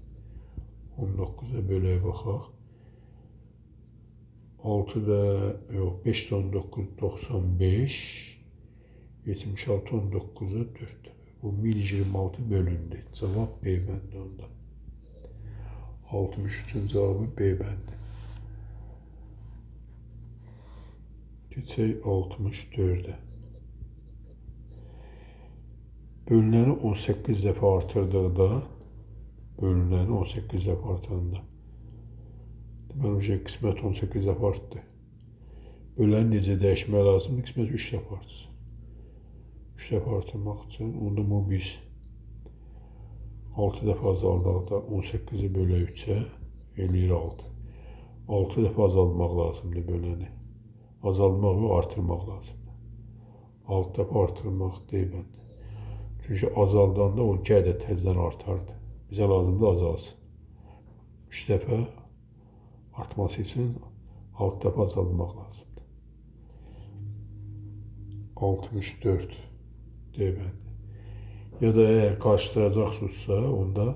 19-a bölək baxaq. 6 da, yox, 5 də 19, 95. 76, 19-a 4. Bu 1026 bölündü. Cavab B bəndi onda. 63-ün cavabı B bəndi. Keçək 64-ə. Bölünəni 18 dəfə artırdıqda, bölünəni 18 dəfə artıranda, deməli, qismət 18 dəfə artdı. Böləni necə dəyişmək lazımdır? Qismət 3 dəfə artsın. 3 dəfə artırmaq üçün, onda bu biz 6 dəfə azaldaq da 18-i bölək 3-ə, Eləyir 6. 6 dəfə azaltmaq lazımdır böləni. Azaltmaq və artırmaq lazımdır. 6 dəfə artırmaq D bəndi. Çünki azaldanda o G də təzədən artardı. Bizə lazımdır azalsın. 3 dəfə artması üçün 6 dəfə azaltmaq lazımdır. 64 D bəndi. Ya da əgər qarışdıracaqsınızsa, onda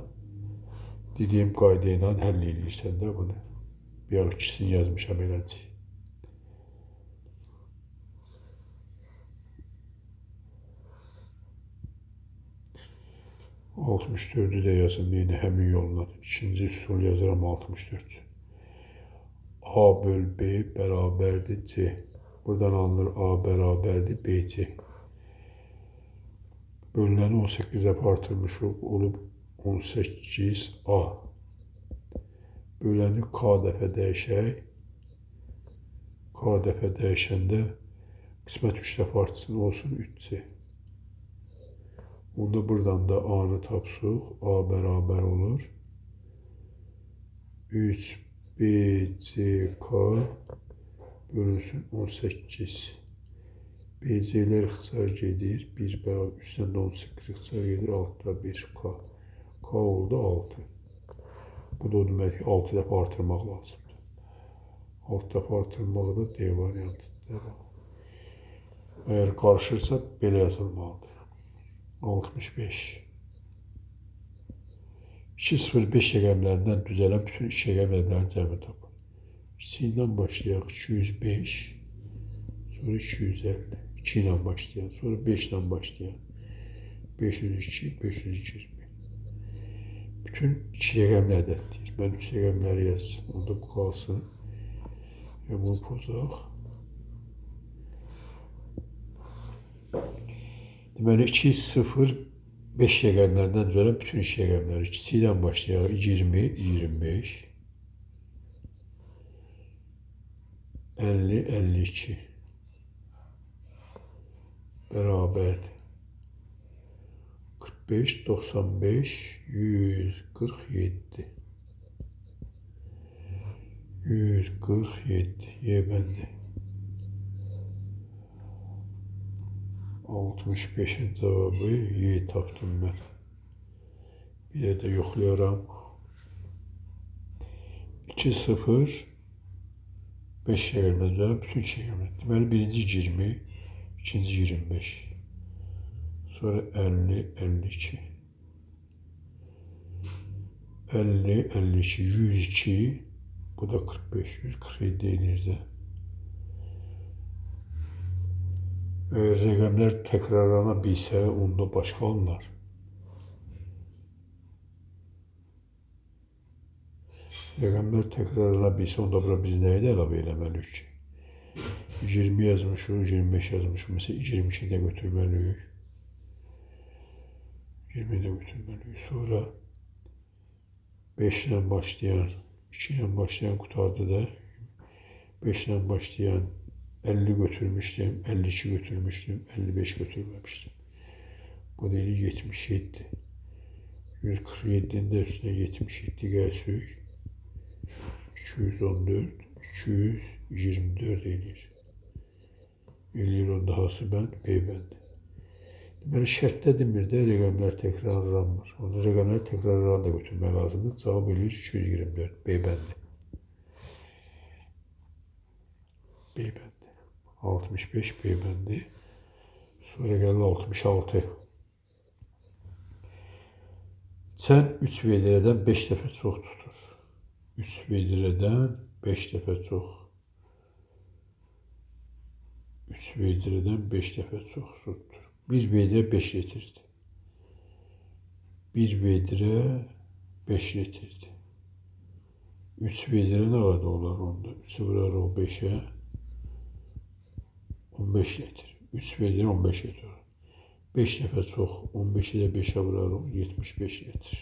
dediyim qayda ilə həll eləyirsən də bunu. Bir ikisini yazmışam eləcə. ...64-ü də yazım yenə həmin yolla. İkinci üsul yazıram 64 üçün. A böl B bərabərdir C. Buradan alınır A bərabərdir BC. Bölünəni 18 dəfə artırmışıq, olub 18A. Böləni K dəfə dəyişək. K dəfə dəyişəndə qismət 3 dəfə artsın, olsun 3C. Onda buradan da A-nı tapsıq. A bərabər olur. 3 B, C, K bölünsün 18. BC-lər ixtisar gedir. 1 bərabər 3-dən də 18 ixtisar gedir. 6-da 1 K. K oldu 6. Bu da o demək ki, 6 dəfə artırmaq lazımdır. 6 dəfə artırmaq da D variantıdır. Əgər qarışırsa, belə yazılmalıdır. 65. 2,05 rəqəmlərindən düzələn bütün iki rəqəm ədədlərinin cəmini tapın. Kiçiyindən başlayaq 205, sonra 250. 2 ilə başlayan, sonra 5 ilə başlayan. 502, 520. Bütün iki rəqəmli ədəd deyir. Mən üç rəqəmləri yazsın. Onda bu qalsın. Yəni bunu pozaq. Deməli 2, 0, 5 rəqəmlərdən düzələn bütün iki rəqəmləri. Kiçikdən başlayaq 20, 25, 50, 52 bərabərdir. 45, 95, 147. 147 Y bəndi. 65-in cavabı Y tapdım mən. Bir də yoxlayaram. 2, 0, 5 rəqəmdən düzələn bütün iki rəqəmlər. Deməli, birinci 20, ikinci 25. Sonra 50, 52. 50, 52, 102. Bu da 45, 147 eləyir də. Əgər rəqəmlər təkrarlana bilsə, onda başqa alınlar. Rəqəmlər təkrarlana bilsə, onda bura biz nəyi də əlavə eləməliyik ki? 20 yazmışıq, 25 yazmışıq. Məsələn, 22 də götürməliyik. 20 də götürməliyik. Sonra 5 ilə başlayan, 2 ilə başlayan qurtardı da. 5 ilə başlayan 50 götürmüşdüm, 52 götürmüşdüm, 55 götürməmişdim. Bu da eləyir 77. 147-nin də üstünə 77 gəlsək, 214, 224 eləyir. Eləyir onda hansı bənd? B bəndi. Deməli, şərtdə demir də rəqəmlər təkrarlanmır. Onda rəqəmlər təkrarlanan da götürmək lazımdır. Cavab eləyir 224, B bəndi. B bəndi. 65 B bəndi. Sonra gəlir 66. Çən 3 vedrədən 5 dəfə çox tutur. 3 vedrədən 5 dəfə çox. 3 vedrədən 5 dəfə çox su tutur. 1 vedrə 5 litrdir. 1 vedrə 5 litrdir. 3 vedrə nə qədər olar onda? 3-ü vurarıq 5-ə. 15 litr. 3 vedrə 15 litr. 5 dəfə çox. 15-i də 5-ə vurarıq. 75 litr.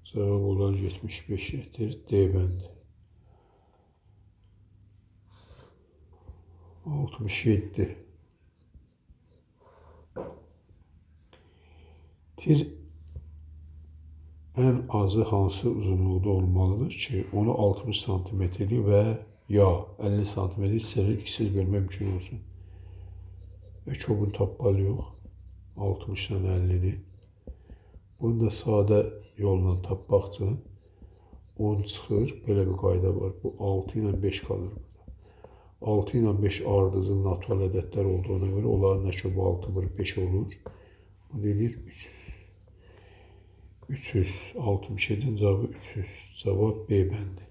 Cavab olar 75 litr. D bəndi. 67. Tir Ən azı hansı uzunluqda olmalıdır ki, onu 60 santimetrlik və ya 50 santimetr hissələri iksiz bölmək mümkün olsun. Əkobunu tapmalıyıq. 60 ilə 50-ni. Bunu da sadə yolla tapmaq üçün 10 çıxır. Belə bir qayda var. Bu 6 ilə 5 qalır burada. 6 ilə 5 ardıcıl natural ədədlər olduğuna görə onların əkobu 6 vur 5 olur. Bu deyir 300. 367-nin cavabı 300. Cavab B bəndi.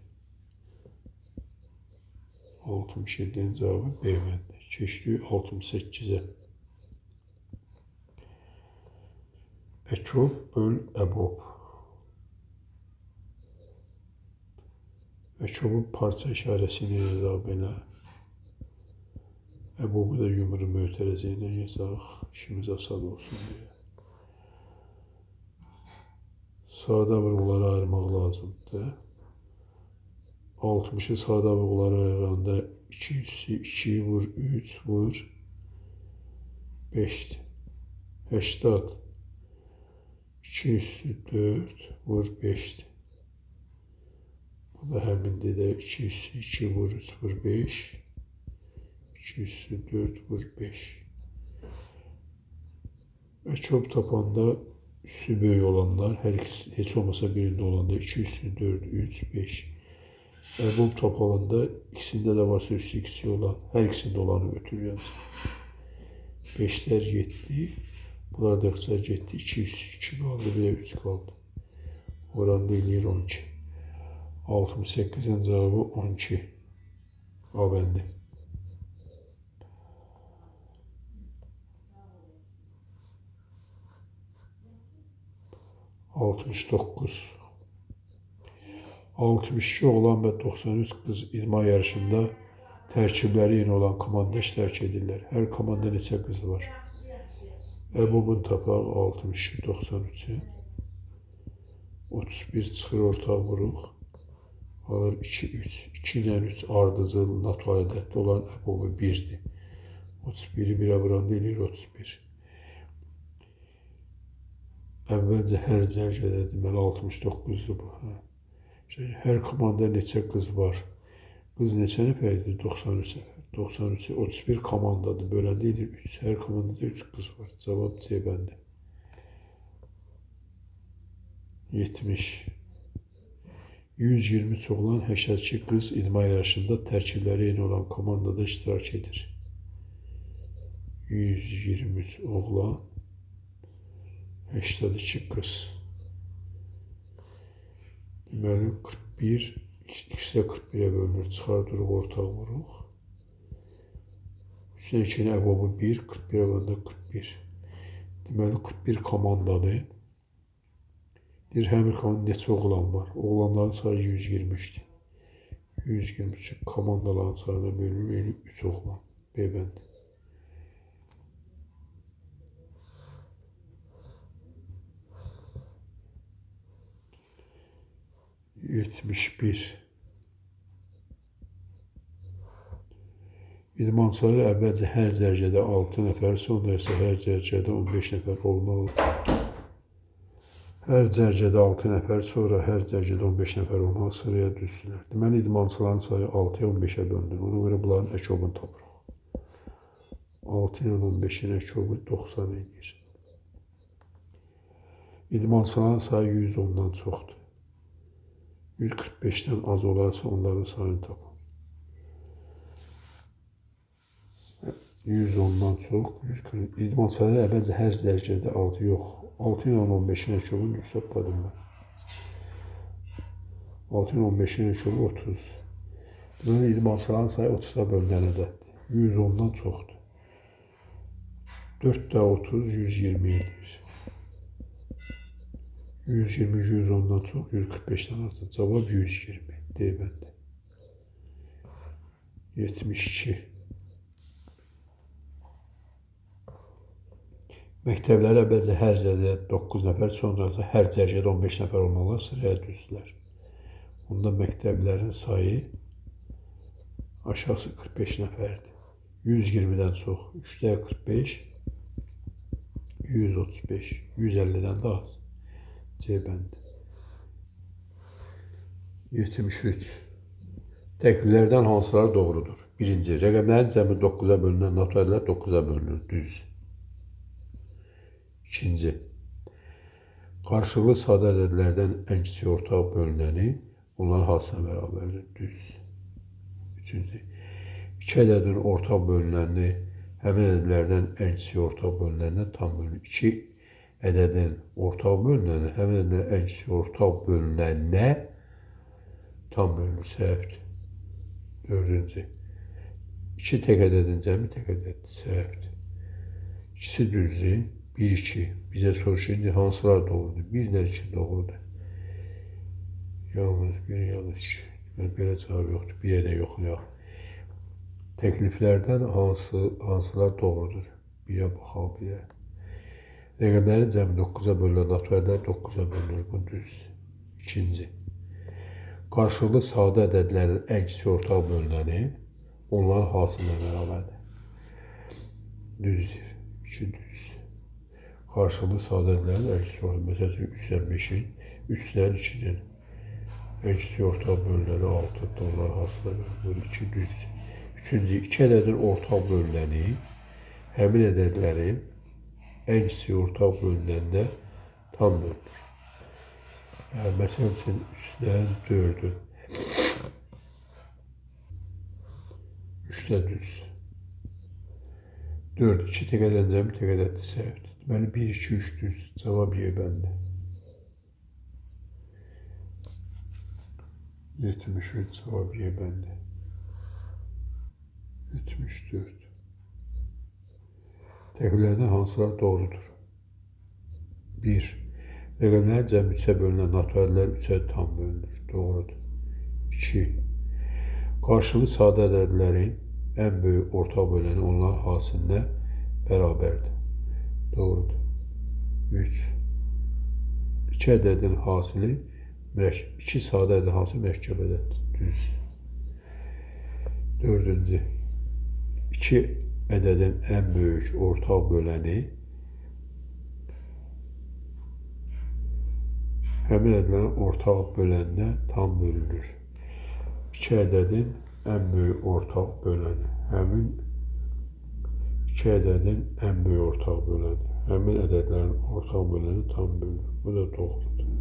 67-nin cavabı B bəndi. Keçdik 68-ə. Əkob böl əbob. Əkobu parça işarəsi ilə yazaq belə. Əbobu da yumru mötərəzə ilə yazaq. İşimiz asan olsun deyə. Sadə vurğulara ayırmaq lazımdır. 60-ı sadə vurğulara ayıranda 2 üssü 2 vur 3 vur 5-dir. 80. 2 üssü 4 vur 5-dir. Bu da həmində də 2 üssü 2 vur 3 vur 5. 2 üssü 4 vur 5. Əkob tapanda üssü böyük olanlar, hər ikisi, heç olmasa birində olanda 2 üssü 4, 3, 5. Əbob tapalanda ikisində də varsa üssü kiçik olan, hər ikisində olanı götürür. 5-lər getdi. Bunlar da ixtisar getdi. 2 üssü 2 qaldı, bir də 3 qaldı. Oranda eləyir 12. 68-in cavabı 12. A bəndi. 69. 62 oğlan və 93 qız idman yarışında tərkibləri eyni olan komanda iştirak edirlər. Hər komanda neçə qız var? Əbobun tapaq 62, 93-ü. 31 çıxır ortaq vuruq. Alır 2, 3. 2 ilə 3 ardıcıl natural ədəddə olan əbobu 1-dir. 31-i 1-ə vuranda eləyir 31. Əvvəlcə hər cərgədə deməli 69-dur bu. Hə. Hər komanda neçə qız var? Qız neçə nəfər idi? 93 nəfər. 93-ü 31 komandadır. Böləndə eləyir 3. Hər komandada 3 qız var. Cavab C bəndi. 70. 123 oğlan, 82 qız idman yarışında tərkibləri eyni olan komandada iştirak edir. 123 oğlan, 82 qız. Deməli 41, ikisi də 41-ə bölünür. Çıxardırıq, ortaq vuruq. 3-lə 2-nin əbobu 1, 41-ə bölündə 41. Deməli 41 komandadır. Deyir, həmin komanda neçə oğlan var? Oğlanların sayı 123-dür. 123 komandaların sayına bölünür, yəni 3 oğlan. B bəndi. 71. İdmançılar əvvəlcə hər cərgədə 6 nəfər, sonra isə hər cərgədə 15 nəfər olmalı. Hər cərgədə 6 nəfər, sonra hər cərgədə 15 nəfər olmalı sıraya düzdülər. Deməli, idmançıların sayı 6-ya 15-ə bölünür. Ona görə bunların əkobunu tapırıq. 6 ilə 15-in əkobu 90 eləyir. İdmançıların sayı 110-dan çoxdur. 145-dən az olarsa onların sayını tapın. 110-dan çox, 140. İdmançılar əvvəlcə hər cərgədə 6 yox. 6 ilə 15-in əkobunu düz topladım mən. 6 ilə 15-in əkobu 30. Deməli, idmançıların sayı 30-a bölünən ədəddir. 110-dan çoxdur. 4 də 30, 120 eləyir. 120, 110-dan çox, 145-dən azdır. Cavab 120. D bəndi. 72. Məktəblərə əvvəlcə hər cərgədə 9 nəfər, sonra isə hər cərgədə 15 nəfər olmalı sıraya düzdülər. Onda məktəblərin sayı aşağısı 45 nəfərdir. 120-dən çox. 3-də 45, 135, 150-dən də az. C bəndi. 73. Təkliflərdən hansıları doğrudur? Birinci, rəqəmlərin cəmi 9-a bölünən natural ədədlər 9-a bölünür. Düz. İkinci, qarşılıqlı sadə ədədlərdən ən kiçik ortaq bölünəni onların hasilinə bərabərdir. Düz. Üçüncü, iki ədədin ortaq bölünəni həmin ədədlərdən ən kiçik ortaq bölünəninə tam bölünür. İki ədədin ortaq bölünəni həmin ədədlərin ən kiçik ortaq bölünəninə tam bölünür. Səhvdir. Dördüncü, iki tək ədədin cəmi tək ədəddir. Səhvdir. İkisi düzdür. 1, 2. Bizə soruşur, indi hansılar doğrudur? 1 ilə 2 doğrudur. Yalnız 1, yalnız 2. Yəni, belə cavab yoxdur. 1-ə də yoxlayaq. Təkliflərdən hansılar doğrudur? 1-ə baxaq, 1-ə. Rəqəmlərin cəmi 9-a bölünən natural ədədlər 9-a bölünür. Bu düz. İkinci. Qarşılıqlı sadə ədədlərin ən kiçik ortaq bölünəni onların hasilinə bərabərdir. Düzdür. 2 düz. Qarşılıqlı sadə ədədlərin ən kiçik ortaq, məsəl üçün 3 ilə 5-in, 3 ilə 2-nin ən kiçik ortaq bölünəni 6-dır, onların hasilinə bərabərdir. 2 düz. Üçüncü, iki ədədin ortaq bölünəni həmin ədədlərin ən kiçik ortaq bölünəninə tam bölünür. Yəni, məsəl üçün 3 ilə 4-ün. 3 də düz. 4, 2 tək ədədin cəmi tək ədəddir, səhvdir. Deməli, 1, 2, 3 düz. Cavab Y bəndi. 73 cavab Y bəndi. 74. Təkliflərdən hansılar doğrudur? 1. Rəqəmlərin cəmi 3-ə bölünən natural ədədlər 3-ə tam bölünür. Doğrudur. 2. Qarşılıqlı sadə ədədlərin ən böyük ortaq böləni onların hasilinə bərabərdir. Doğrudur. 3. 2 ədədin hasili, 2 sadə ədədin hasili mürəkkəb ədəddir. Düz. Dördüncü. 2 ədədin ən böyük ortaq böləni həmin ədədlərin ortaq böləninə tam bölünür. 2 ədədin ən böyük ortaq böləni, həmin 2 ədədin ən böyük ortaq böləni, həmin ədədlərin ortaq böləni tam bölünür. Bu da doğrudur.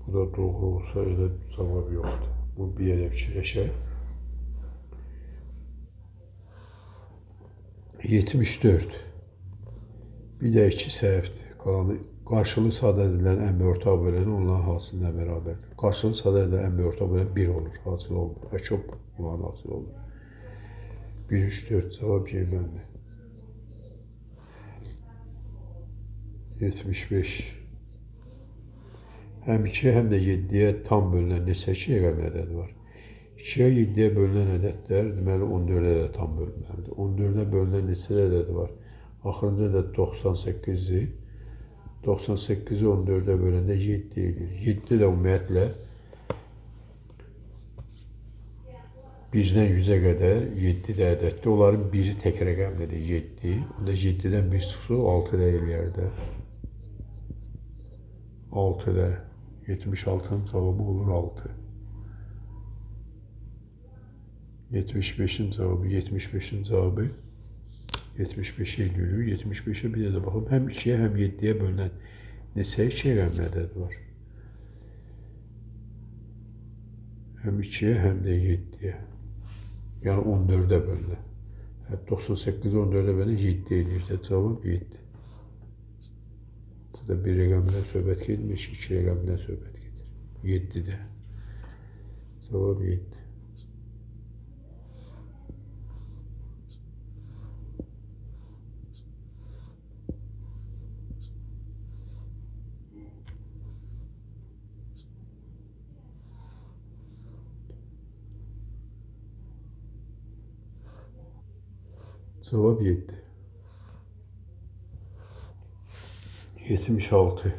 Bu da doğru olsa elə cavab yoxdur. Bu bir yerə fikirləşək. 74. Bir də 2 səhvdir. Qalanı qarşılıqlı sadə ədədlərin ən böyük ortaq böləni onların hasilinə bərabərdir. Qarşılıqlı sadə ədədlərin ən böyük ortaq böləni 1 olur, hasil olmur. Çox olan hasil olur. 1, 3, 4 cavab Y bəndi. 75. Həm 2-yə, həm də 7-yə tam bölünən neçə iki rəqəmli ədəd var? 2-yə 7-yə bölünən ədədlər, deməli 14-ə də tam bölünməlidir. 14-ə bölünən neçə ədəd var? Axırıncı ədəd 98-dir. 98-i 14-ə böləndə 7 eləyir. 7 də ümumiyyətlə 1-dən 100-ə qədər 7 də ədəddir. Onların biri tək rəqəmlidir, 7. Onda 7-dən 1 çıxsa 6 da eləyər də. 6 da. 76-nın cavabı olur 6. 75-in cavabı, 75-in cavabı 75-ə eləyirik. 75-ə bir də baxım. Həm 2-yə, həm 7-yə bölünən neçə iki rəqəmli ədəd var? Həm 2-yə, həm də 7-yə. Yəni 14-ə bölünən. 98-i 14-ə bölünən 7 eləyir də. Cavab 7. Burada bir rəqəmdən söhbət getmir ki, iki rəqəmdən söhbət gedir. 7-də. Cavab 7. Cavab 7. 76.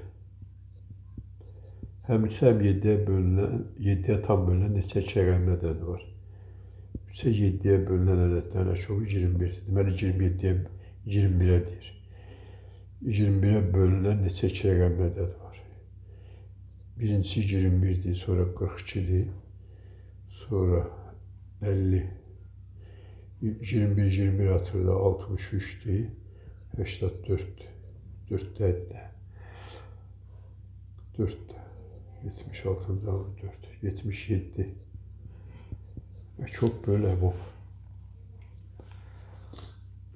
Həm 3-ə, həm 7-yə bölünən, 7-yə tam bölünən neçə iki rəqəmli ədəd var? 3-ə 7-yə bölünən ədədlərin ən çoxu 21-dir. Deməli 27-yə 21-ə deyir. 21-ə bölünən neçə iki rəqəmli ədəd var? Birincisi 21-dir, sonra 42-dir, sonra 50. 21, 21 atır da 63-dür, 84-dür. 4-də 4 76-nın cavabı 4. 77. Çox belə bu.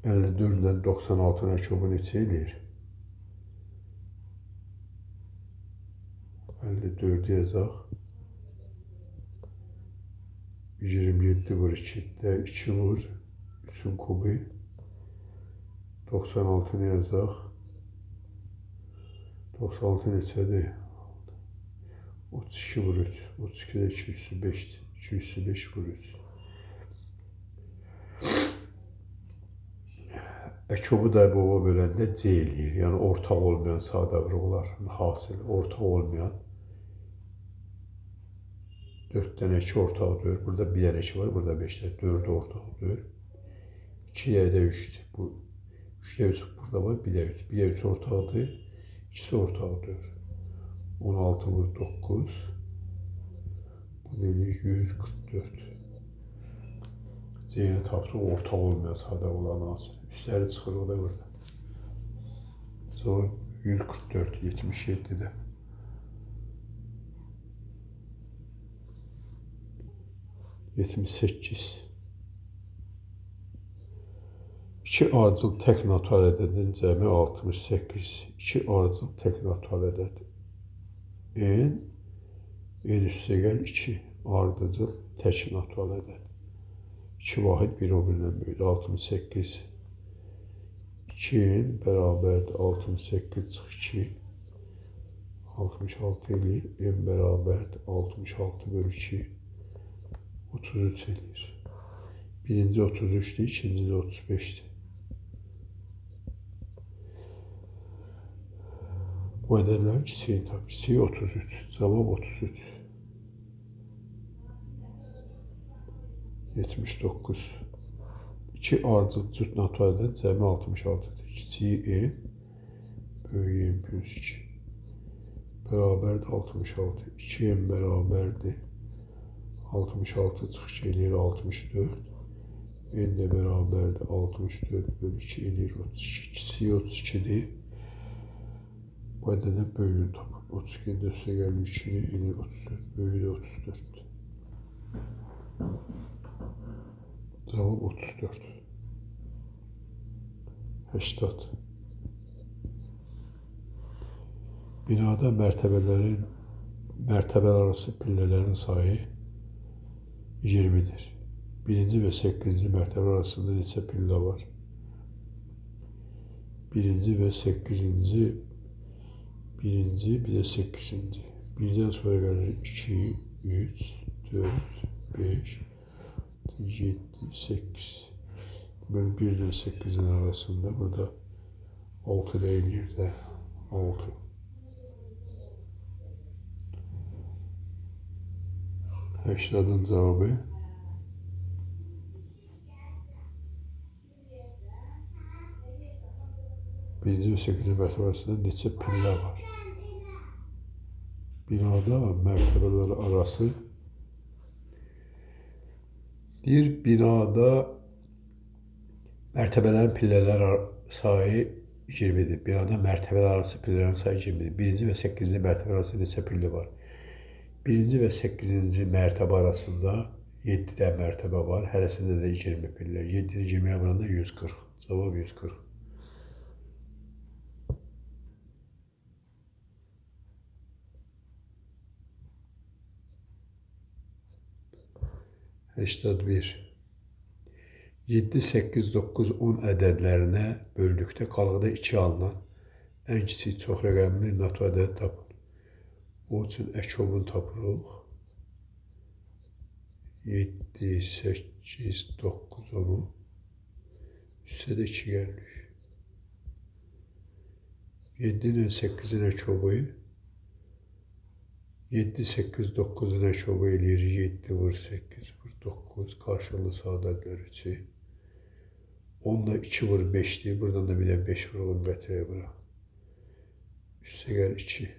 54 ilə 96-nın çoxu neçə eləyir? 54 yazaq. 27 vur 2 də 2 vur 3-ün kubu. 96-nı yazaq. 96 neçədir? 32 vur 3. 32-də 2 üstü 5-dir. 2 üstü 5 vur 3. Əkobu da əboba böləndə C eləyir. Yəni ortaq olmayan sadə vurğuların hasili. Ortaq olmayan 4 dənə 2 ortaq deyir. Burada bir dənə 2 var, burada 5 dənə. 4 ortaq deyir. 2 də 3-dür. Bu 3-də 3 burada var, 1 də 3. 1 də 3 ortaqdır. İkisi ortaq deyir. 16 vur 9. Bu da eləyir 144. C-ni tapdıq, ortaq olmayan sadə olan hasil. Üstləri çıxır o da burada. Cavab 144, 77-də. 78. 2 ardıcıl tək natural ədədin cəmi 68. 2 ardıcıl tək natural ədəd. N, N üstə gəl 2 ardıcıl tək natural ədəd. 2 vahid bir o birindən böyükdür. 68. 2n bərabərdir 68 çıx 2. 66 eləyir. N bərabərdir 66 bölü 2. 33 eləyir. Birinci 33-dür, ikinci də 35-dir. Bu ədədlərin kiçiyini tap. Kiçiyi 33. Cavab 33. 79. 2 ardıcıl cüt natural ədədin cəmi 66-dır. Kiçiyi n, böyüyü n plus 2. Bərabərdir 66. 2n bərabərdir 66 çıx 2 eləyir 64. N də bərabərdir 64 bölü 2 eləyir 32. Kiçiyi 32-dir. Bu ədədin böyüyünü tapın. 32 də üstə gəlir 2 eləyir 34. Böyüyü də 34. Cavab 34. 80. Binada mərtəbələr arası pillələrin sayı 20-dir. Birinci və 8-ci mərtəbə arasında neçə pillə var? Birinci və 8-ci, birinci, bir də 8-ci. Birdən sonra gəlir 2, 3, 4, 5, 7, 8. Deməli, 1 ilə 8-in arasında burada 6 da eləyir də, 6. 80-ın cavabı birinci və 8-ci mərtəbə arasında neçə pillə var? Binada mərtəbələr arası deyir, binada mərtəbələrin pillələr sayı 20-dir. Binada mərtəbələr arası pillələrin sayı 20-dir. Birinci və 8-ci mərtəbə arasında neçə pillə var? Birinci və 8-ci mərtəbə arasında 7 də mərtəbə var. Hərəsində də 20 pillə. 7-ni 20-yə vuranda 140. Cavab 140. 81. 7, 8, 9, 10 ədədlərinə böldükdə qalıqda 2 alınan ən kiçik çox rəqəmli natural ədədi tapın. O üçün əkobunu tapırıq. 7, 8, 9, 10-u. Üstə də 2 gəlir. 7 ilə 8-in əkobu 7, 8, 9-un əkobu eləyir 7 vur 8 vur 9. Qarşılıqlı sadə ədədlər 3-ü. 10 da 2 vur 5-dir. Buradan da bir də 5 vuralım gətirək bura. Üstə gəl 2.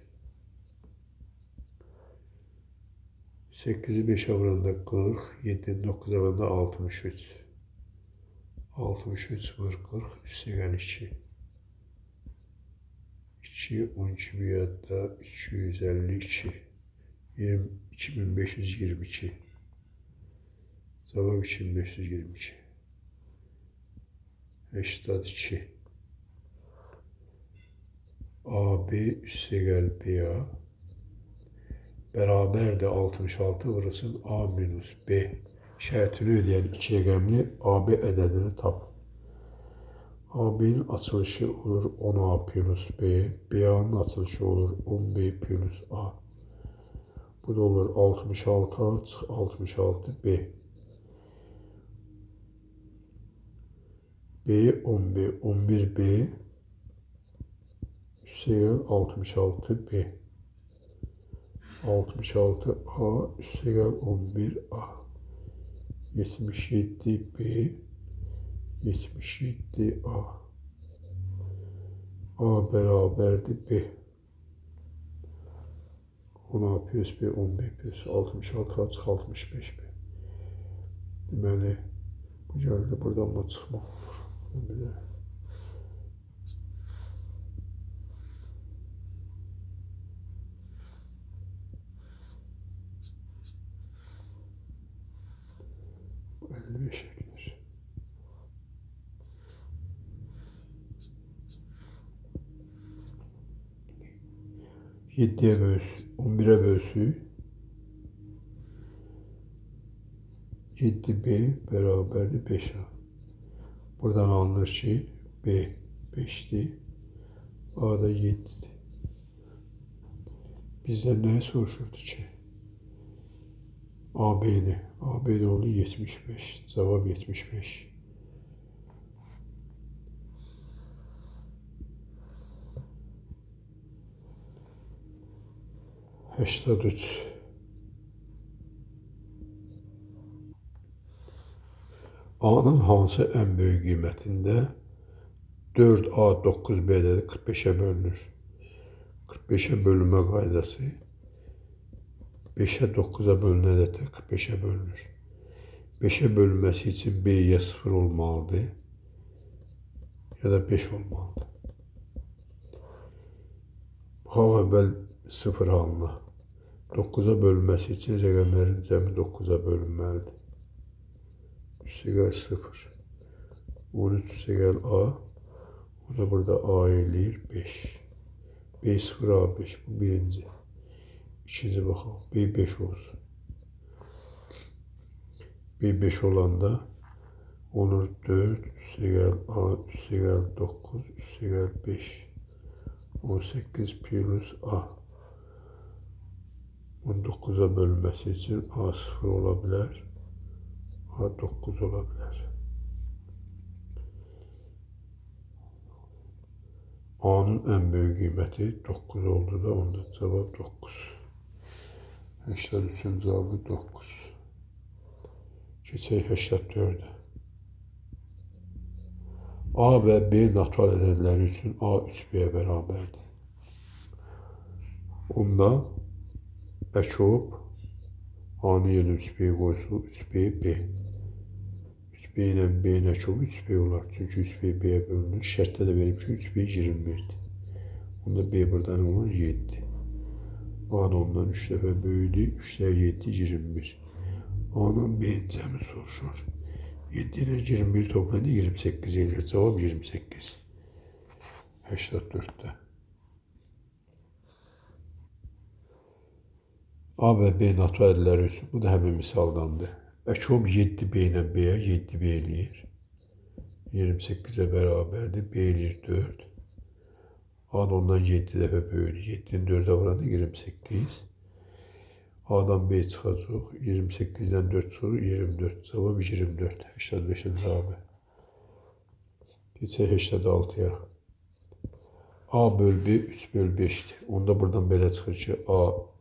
8-i 5-ə vuranda 40, 7-ni 9-a vuranda 63. 63 vur 40, üstə gəl 2. 2, 12 bir yadda 252. 2522. Cavab 2522. 82. AB üstə gəl BA bərabərdir 66 vurulsun A minus B. Şərtini ödəyən iki rəqəmli AB ədədini tap. AB-nin açılışı olur 10A plus B, BA-nın açılışı olur 10B plus A. Bu da olur 66A çıx 66B. B 10B, 11B üstə gəl 66B. 66A üstə gəl 11A. 77B 77A. A bərabərdir B. 10A plus B, 10B plus 66A çıx 65B. Deməli, bu gəldi buradan mı çıxmaq olur? Belə. Bu 55 eləyir. 7'ye bölsün, 11'e bölsün. 7B bərabərdir 5A. Buradan alınır ki, B 5'dir, A da 7'dir. Bizdən nəyi soruşurdu ki? AB-ni. AB də oldu 75. Cavab 75. 83. A-nın hansı ən böyük qiymətində 4A 9B ədədi 45-ə bölünür? 45-ə bölünmə qaydası 5-ə 9-a bölünən ədədlər 45-ə bölünür. 5-ə bölünməsi üçün B ya 0 olmalıdır, ya da 5 olmalıdır. Baxaq əvvəl 0 halına. 9-a bölünməsi üçün rəqəmlərin cəmi 9-a bölünməlidir. Üstə gəl 0. 13 üstə gəl A. O da burada A eləyir 5. B 0 A 5. Bu birinci. İkinci baxaq. B 5 olsun. B 5 olanda olur 4 üstə gəl A üstə gəl 9 üstə gəl 5. 18 plus A. 19-a bölünməsi üçün A 0 ola bilər, A 9 ola bilər. A-nın ən böyük qiyməti 9 oldu da, onda cavab 9. 83-ün cavabı 9. Keçək 84-ə. A və B natural ədədləri üçün A 3B-yə bərabərdir. Onda əkob A-nın yerinə 3B qoysun, 3B, B. 3B ilə B-nin əkobu 3B olar. Çünki 3B B-yə bölünür. Şərtdə də verib ki, 3B 21-dir. Onda B burada nə olur? 7. A da ondan 3 dəfə böyüdü. 3 dəfə 7, 21. A-nın B-nin cəmi soruşur. 7 ilə 21 toplayanda 28 eləyir. Cavab 28. 84-də. A və B natural ədədləri üçün, bu da həmin misaldandır. Əkob 7B ilə B-yə 7B eləyir. 28-ə bərabərdir. B eləyir 4. A da ondan 7 dəfə böyüdü. 7-ni 4-ə vuranda 28. A-dan B çıxacaq. 28-dən 4 çıxır. 24. Cavab 24. 85-in cavabı. Keçək 86-ya. A böl B 3 böl 5-dir. Onda buradan belə çıxır ki, A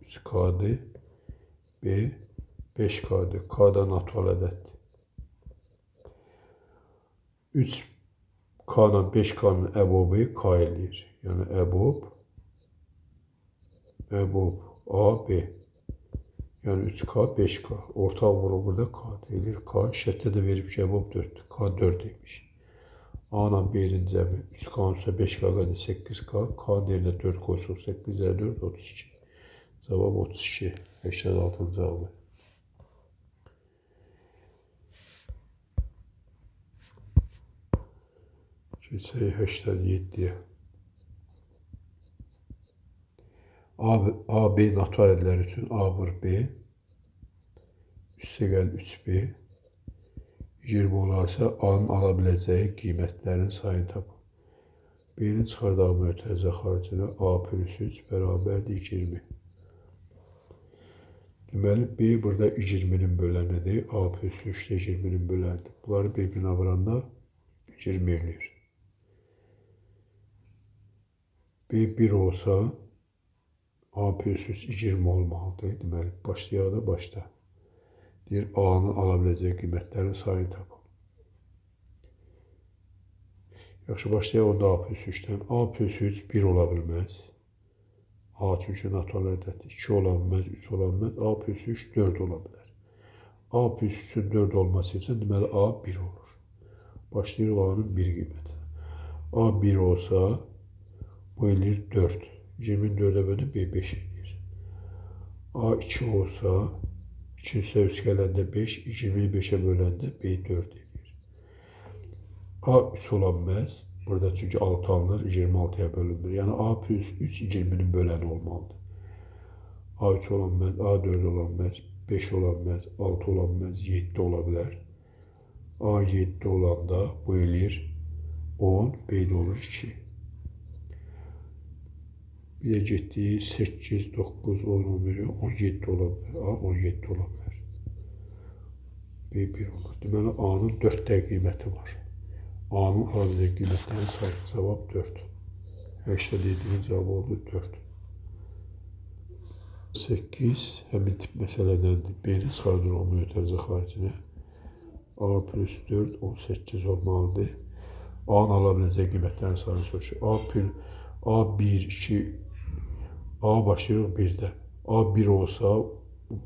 3K-dır, B 5K-dır. K da natural ədəddir. 3K ilə 5K-nın əbobı K eləyir. Yəni əbob A, B. Yəni 3K, 5K. Ortaq vurur burada K deyilir. K şərtdə də verib cavab 4-dür. K 4 imiş. A ilə B-nin cəmi 3K-nın üstə 5K qədər 8K. K-nın yerinə 4 qoysuq 8 ilə 4, 32. Cavab 32. 86-nın cavabı. Keçək 87-yə. A, B natural ədədləri üçün A vur B üstə gəl 3B 20 olarsa A-nın ala biləcəyi qiymətlərin sayını tapın. B-nin çıxardağı mötərizə xaricinə A plus 3 bərabərdir 20. Deməli, B burada 20-nin bölənidir. A plus 3 də 20-nin bölənidir. Bunları bir-birinə vuranda 20 eləyir. B 1 olsa A plus 3 20 olmalıdır. Deməli, başlayaq da başda. Deyir, A-nın ala biləcəyi qiymətlərin sayını tapın. Yaxşı, başlayaq onda A plus 3-dən. A plus 3 1 ola bilməz. A çünki natural ədəddir. 2 ola bilməz, 3 ola bilməz. A plus 3 4 ola bilər. A plus 3-ün 4 olması üçün deməli A 1 olur. Başlayırıq A-nın 1 qiymətinə. A 1 olsa bu eləyir 4. 20-ni 4-ə bölüb B 5 eləyir. A 2 olsa 2 üstə 3 gələndə 5, 20-ni 5-ə böləndə B 4 eləyir. A 3 ola bilməz. Burada çünki 6 alınır, 26-ya bölünmür. Yəni A plus 3 20-nin böləni olmalıdır. A 3 ola bilməz, A 4 ola bilməz, 5 ola bilməz, 6 ola bilməz, 7 ola bilər. A 7 olanda bu eləyir 10, B də olur 2. Bir də getdik 8, 9, 10, 11, 17 ola bilər. A 17 ola bilər. B 1 olur. Deməli A-nın 4 də qiyməti var. A-nın ala biləcəyi qiymətlərin sayı cavab 4. 87-nin cavabı oldu 4. 8 həmin tip məsələdəndir. B-ni çıxardırıq mötərizə xaricinə. A plus 4 18 olmalıdır. A-nın ala biləcəyi qiymətlərin sayını soruşur. A 1, 2, A başlayırıq 1-də. A 1 olsa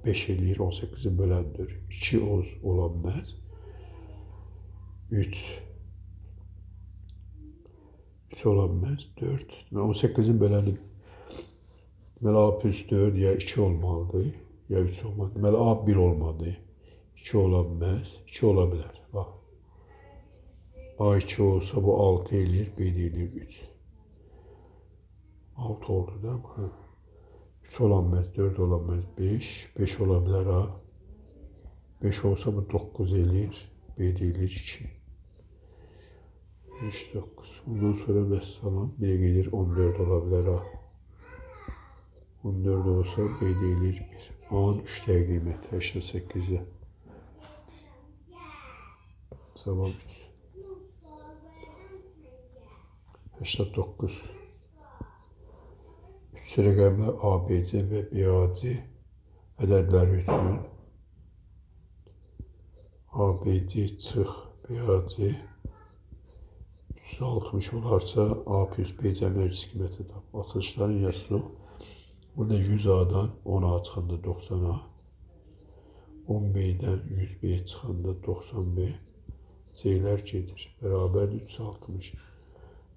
5 eləyir, 18-in böləndir. 2 ola bilməz. 3 3 ola bilməz. 4. Deməli 18-in böləni deməli A plus 4 ya 2 olmalıdır, ya 3 olmalıdır. Deməli A 1 olmadı. 2 ola bilməz. 2 ola bilər. Bax. A2 olsa bu 6 eləyir, B də eləyir 3. 6 oldu da. Hə. 3 ola bilməz, 4 ola bilməz, 5. 5 ola bilər A. 5 olsa bu 9 eləyir, B də eləyir 2. 5, 9. Ondan sonra vəssalam, B gedir 14 ola bilər A. 14 olsa B də eləyir 1. A-nın 3 dəqiqə qiyməti, 88-də. Cavab 3. 89. 3 rəqəmli A, B, C və B, A, C ədədləri üçün A, B, C çıx B, A, C 360 olarsa A plus B cəmi kiçik qiyməti tap. Açılışların yazısı burada 100A-dan 10A çıxanda 90A, 10B-dən 100B çıxanda 90B, C-lər gedir. Bərabərdir 360.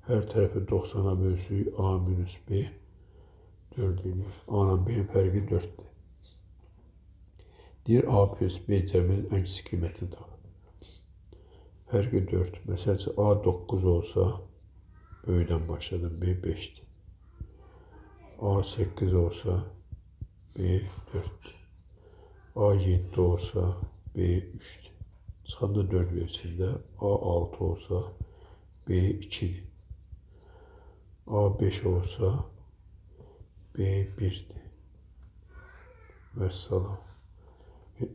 Hər tərəfi 90-a bölsük A minus B 4 eləyir. A ilə B-nin fərqi 4-dür. Deyir A plus B cəminin ən kiçik qiymətini tap. Fərqi 4. Məsəl üçün A 9 olsa böyükdən başladım. B 5-dir. A 8 olsa B 4-dür. A 7 olsa B 3-dür. Çıxanda 4 versin də A 6 olsa B 2-dir. A 5 olsa B 1-dir. Vəssalam.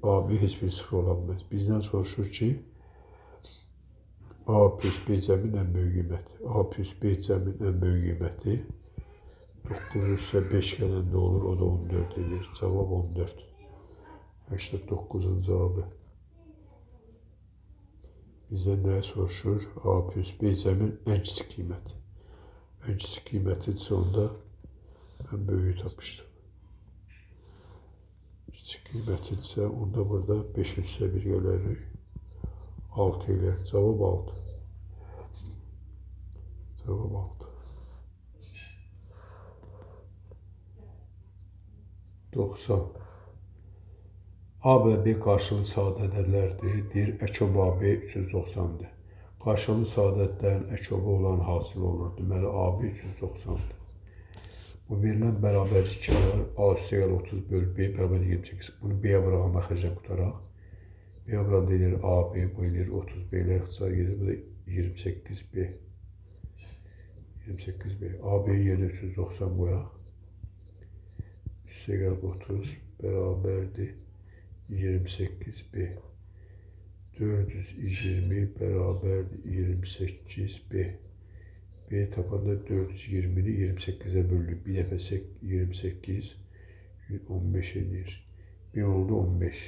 A, B heç bir sıfır ola bilməz. Bizdən soruşur ki, A plus B cəminin ən böyük qiyməti. A plus B cəminin ən böyük qiyməti 9 üstə 5 gələndə olur, o da 14 edir. Cavab 14. 89-un cavabı. Bizdən nəyi soruşur? A plus B cəmin ən kiçik qiyməti. Ən kiçik qiymətidirsə onda mən böyüyü tapmışdım. Kiçik qiymətidirsə, onda burada 5 üstə 1 gələrik. 6 ilə. Cavab 6. Cavab 6. 90. A və B qarşılıqlı sadə ədədlərdir. Deyir, əkob AB 390-dır. Qarşılıqlı sadə ədədlərin əkobu olan hasil olur. Deməli, AB 390-dır. Bu verilən bərabər 2 var. A üstəgəl 30 böl B bərabər 28. Bunu B-yə vuraq, məxrəcdən qutaraq. B-yə vuranda eləyir AB, bu eləyir 30 B ilə ixtisar gedir. Bu da 28B. 28B. AB yerinə 390 qoyaq. Üstəgəl 30 bərabərdir 28B. 420 bərabərdir 28B. B tapanda 420-ni 28-ə bölürük. Bir dəfə 28, 15 eləyir. B oldu 15.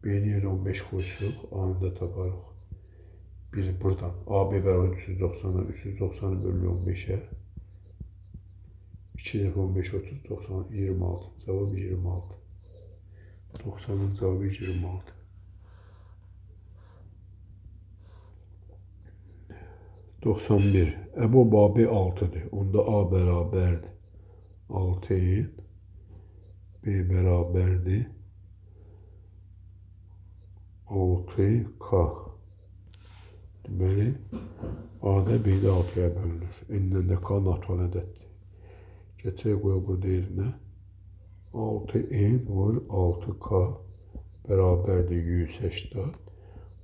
B-ni yerinə 15 qoysuq, A-nı da taparıq. Bir buradan. AB bərabər 390-dan 390-ı bölürük 15-ə. 2 dəfə 15, 30, 90, 26. Cavab 26. 90-ın cavabı 26. 91. Əbob AB 6-dır. Onda A bərabərdir 6, B bərabərdir 6K. Deməli, A da B də 6-ya bölünür. N-dən də K natural ədəddir. Gətirək qoyaq burada yerinə. 6N vur 6K bərabərdir 180.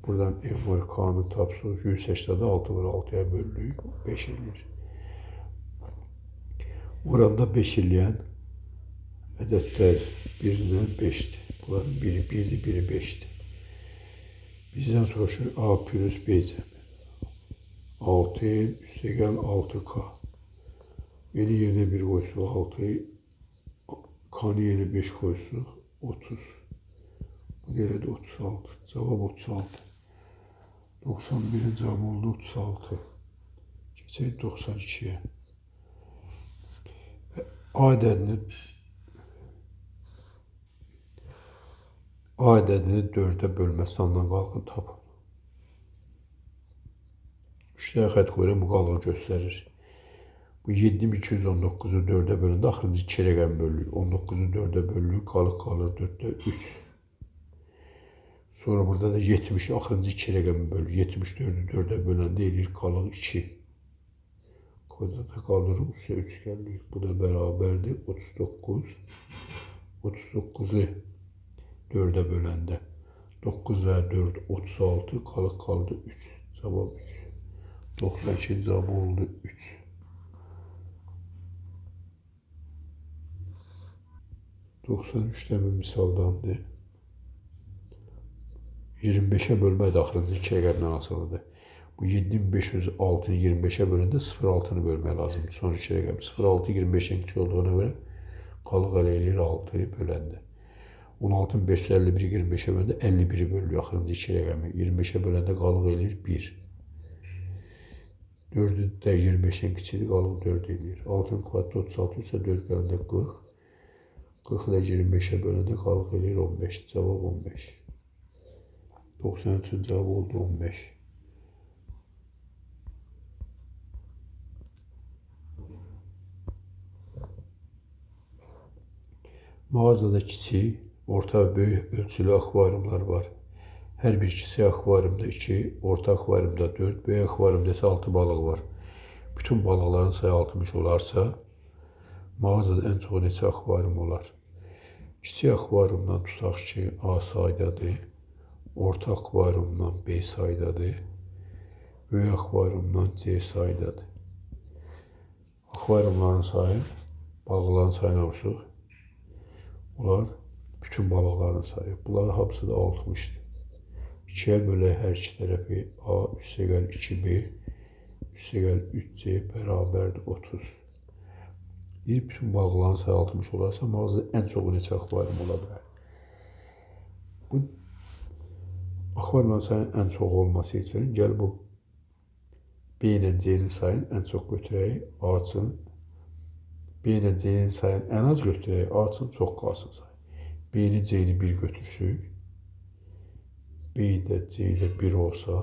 Buradan N vur K-nı tapsıq. 180-də 6 vur 6-ya bölünür. 5 eləyir. Vuranda 5 eləyən ədədlər 1 ilə 5-dir. Bunların biri 1-dir, biri 5-dir. Bizdən soruşur A plus B cəmi. 6 üstəgəl 6K. N-i yerinə 1 qoysuq 6, K-nı yerinə 5 qoysuq 30. Bu da elədir 36. Cavab 36. 91-in cavabı oldu 36. Keçək 92-yə. A ədədini 4-ə bölmə sandan qalığını tapın. 3 dənə xətt qoyuram, bu qalığı göstərir. Bu 7219-u 4-ə böləndə axırıncı 2 rəqəm bölünür. 19-u 4-ə bölünür, qalıq qalır 4-də 3. Sonra burada da 70 axırıncı 2 rəqəmi bölür. 74-ü 4-ə böləndə eləyir qalıq 2. Kvadrata qaldırır, üstə 3 gəlir. Bu da bərabərdir 39. 39-u 4-ə böləndə 9 və 4, 36, qalıq qaldı 3. Cavab 3. 92-nin cavabı oldu 3. 93 də bir misaldandır. 25-ə bölmək də axırıncı 2 rəqəmdən asılıdır. Bu 7506-nı 25-ə böləndə 0,6-nı bölmək lazımdır. Son 2 rəqəm 0,6 25-dən kiçik olduğuna görə qalıq elə eləyir 6-yı böləndə. 16551 25-ə böləndə 51-i bölürük axırıncı 2 rəqəmi. 25-ə böləndə qalıq eləyir 1. 4-ü də 25-dən kiçikdir, qalıq 4 eləyir. 6-nın kvadratı 36 isə 4 gələndə 40. 40-ı da 25-ə böləndə qalıq eləyir 15. Cavab 15. 93-ün cavabı oldu 15. Mağazada kiçik, orta və böyük ölçülü akvariumlar var. Hər bir kiçik akvariumda 2, orta akvariumda 4, böyük akvariumda isə 6 balıq var. Bütün balıqların sayı 60 olarsa, mağazada ən çox neçə akvarium olar? Kiçik akvariumdan tutaq ki, A saydadır, orta akvariumdan B saydadır, böyük akvariumdan C saydadır. Akvariumların sayı balıqların sayına vursuq. Bunlar bütün balıqların sayı. Bunların hamısı da 60-dır. 2-yə bölək hər iki tərəfi A üstəgəl 2B üstəgəl 3C bərabərdir 30. Deyir, bütün balıqların sayı 60 olarsa, mağazada ən çoxu neçə akvarium ola bilər? Bu akvariumların sayının ən çox olması üçün gəl bu B ilə C-nin sayını ən çox götürək, A üçün B ilə C-nin sayını ən az götürək, A üçün çox qalsın sayı. B-ni C-ni 1 götürsük, B də C də 1 olsa,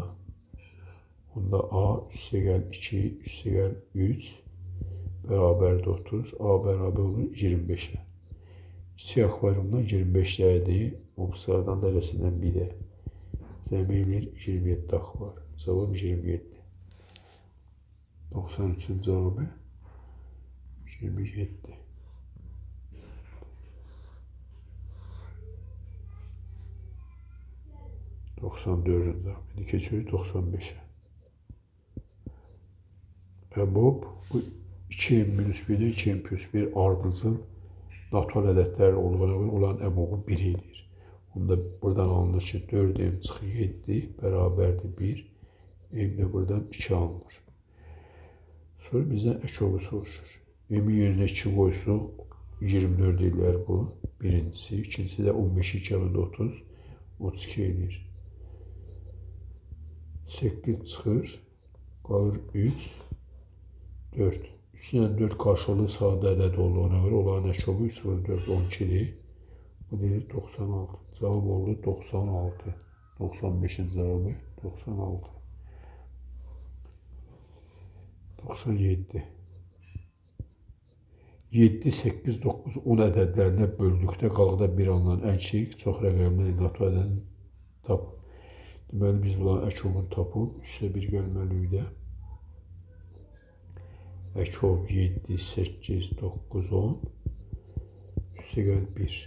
onda A üstəgəl 2, üstəgəl 3 bərabərdir 30, A bərabər olur 25-ə. Kiçik akvariumdan 25 dəyədir, obslardan dərəsindən 1-ə. Cəmi eləyir 27 akvarium. Cavab 27. 93-ün cavabı 27. 94-ün cavabı. İndi keçirik 95-ə. Əbob bu 2m minus 1-dən 2m plus 1 ardıcıl natural ədədlər olduğuna görə olan əbobu 1 eləyir. Onda buradan alınır ki 4m çıxır 7 bərabərdir 1. M də buradan 2 alınır. Sonra bizdən əkobu soruşur. M-in yerinə 2 qoysuq 24 eləyər bu. Birincisi. İkincisi də 15-i 2 əlində 30. 32 eləyir. 8 çıxır. Qalır 3, 4. 3 ilə 4 qarşılıqlı sadə ədəd olduğuna görə onların əkobu 3 vur 4, 12-dir. Bu deyir 96. Cavab oldu 96. 95-in cavabı 96. 97. 7, 8, 9, 10 ədədlərinə böldükdə qalıqda 1 alınan ən kiçik çox rəqəmli natural ədədini tap. Deməli, biz bunların əkobunu tapıb, 3-ə 1 gəlməliyik də. Əkob 7, 8, 9, 10. 3-ə gəl 1.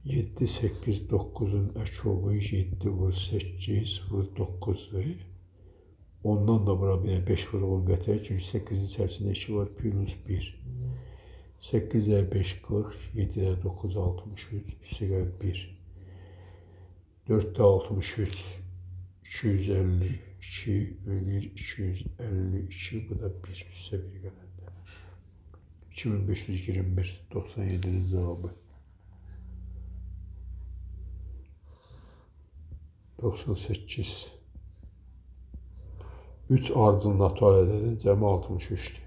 7, 8, 9-un əkobu 7 vur 8 vur 9-dur. Ondan da bura bir 5 vur 10 gətirək. Çünki 8-in içərisində 2 var, plus 1. 8-ə 5, 40, 7-ə 9, 63, 3-ə gəl 1. 4-də 63, 252 eləyir 252, bu da 1, üstə 1 gələndə. 2521, 97-nin cavabı. 98. 3 ardıcıl natural ədədin cəmi 63-dür.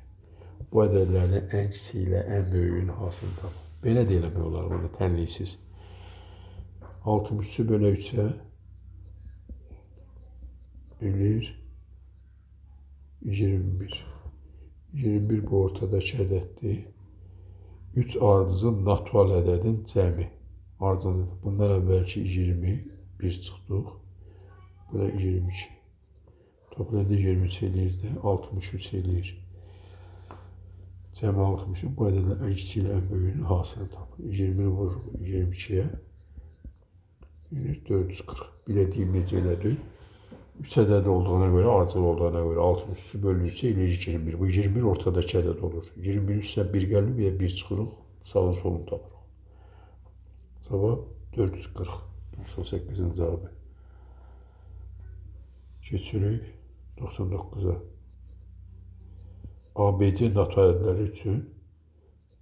Bu ədədlərin ən kiçiyi ilə ən böyüyünün hasilini tapın. Belə də eləmək olar bunu tənliksiz. 63-ü bölə 3-ə eləyir 21. 21 bu ortadakı ədəddir. 3 ardıcıl natural ədədin cəmi. Ardıcıl. Bundan əvvəlki 21 çıxdıq. Bu da 22. Toplayanda 23 eləyir də 63 eləyir. Cəmi 63. Bu ədədlərin ən kiçiyi ilə ən böyüyünün hasilini tapın. 20-ni vururuq 22-yə. Eləyir 440. Bir də deyim necə elədik. 3 ədəd olduğuna görə, ardıcıl olduğuna görə 63-ü bölü 3-ə eləyir 21. Bu 21 ortadakı ədəd olur. 21 üstə 1 gəlir, bir də 1 çıxırıq. Sağın solunu tapırıq. Cavab 440. 98-in cavabı. Keçirik 99-a. ABC natural ədədləri üçün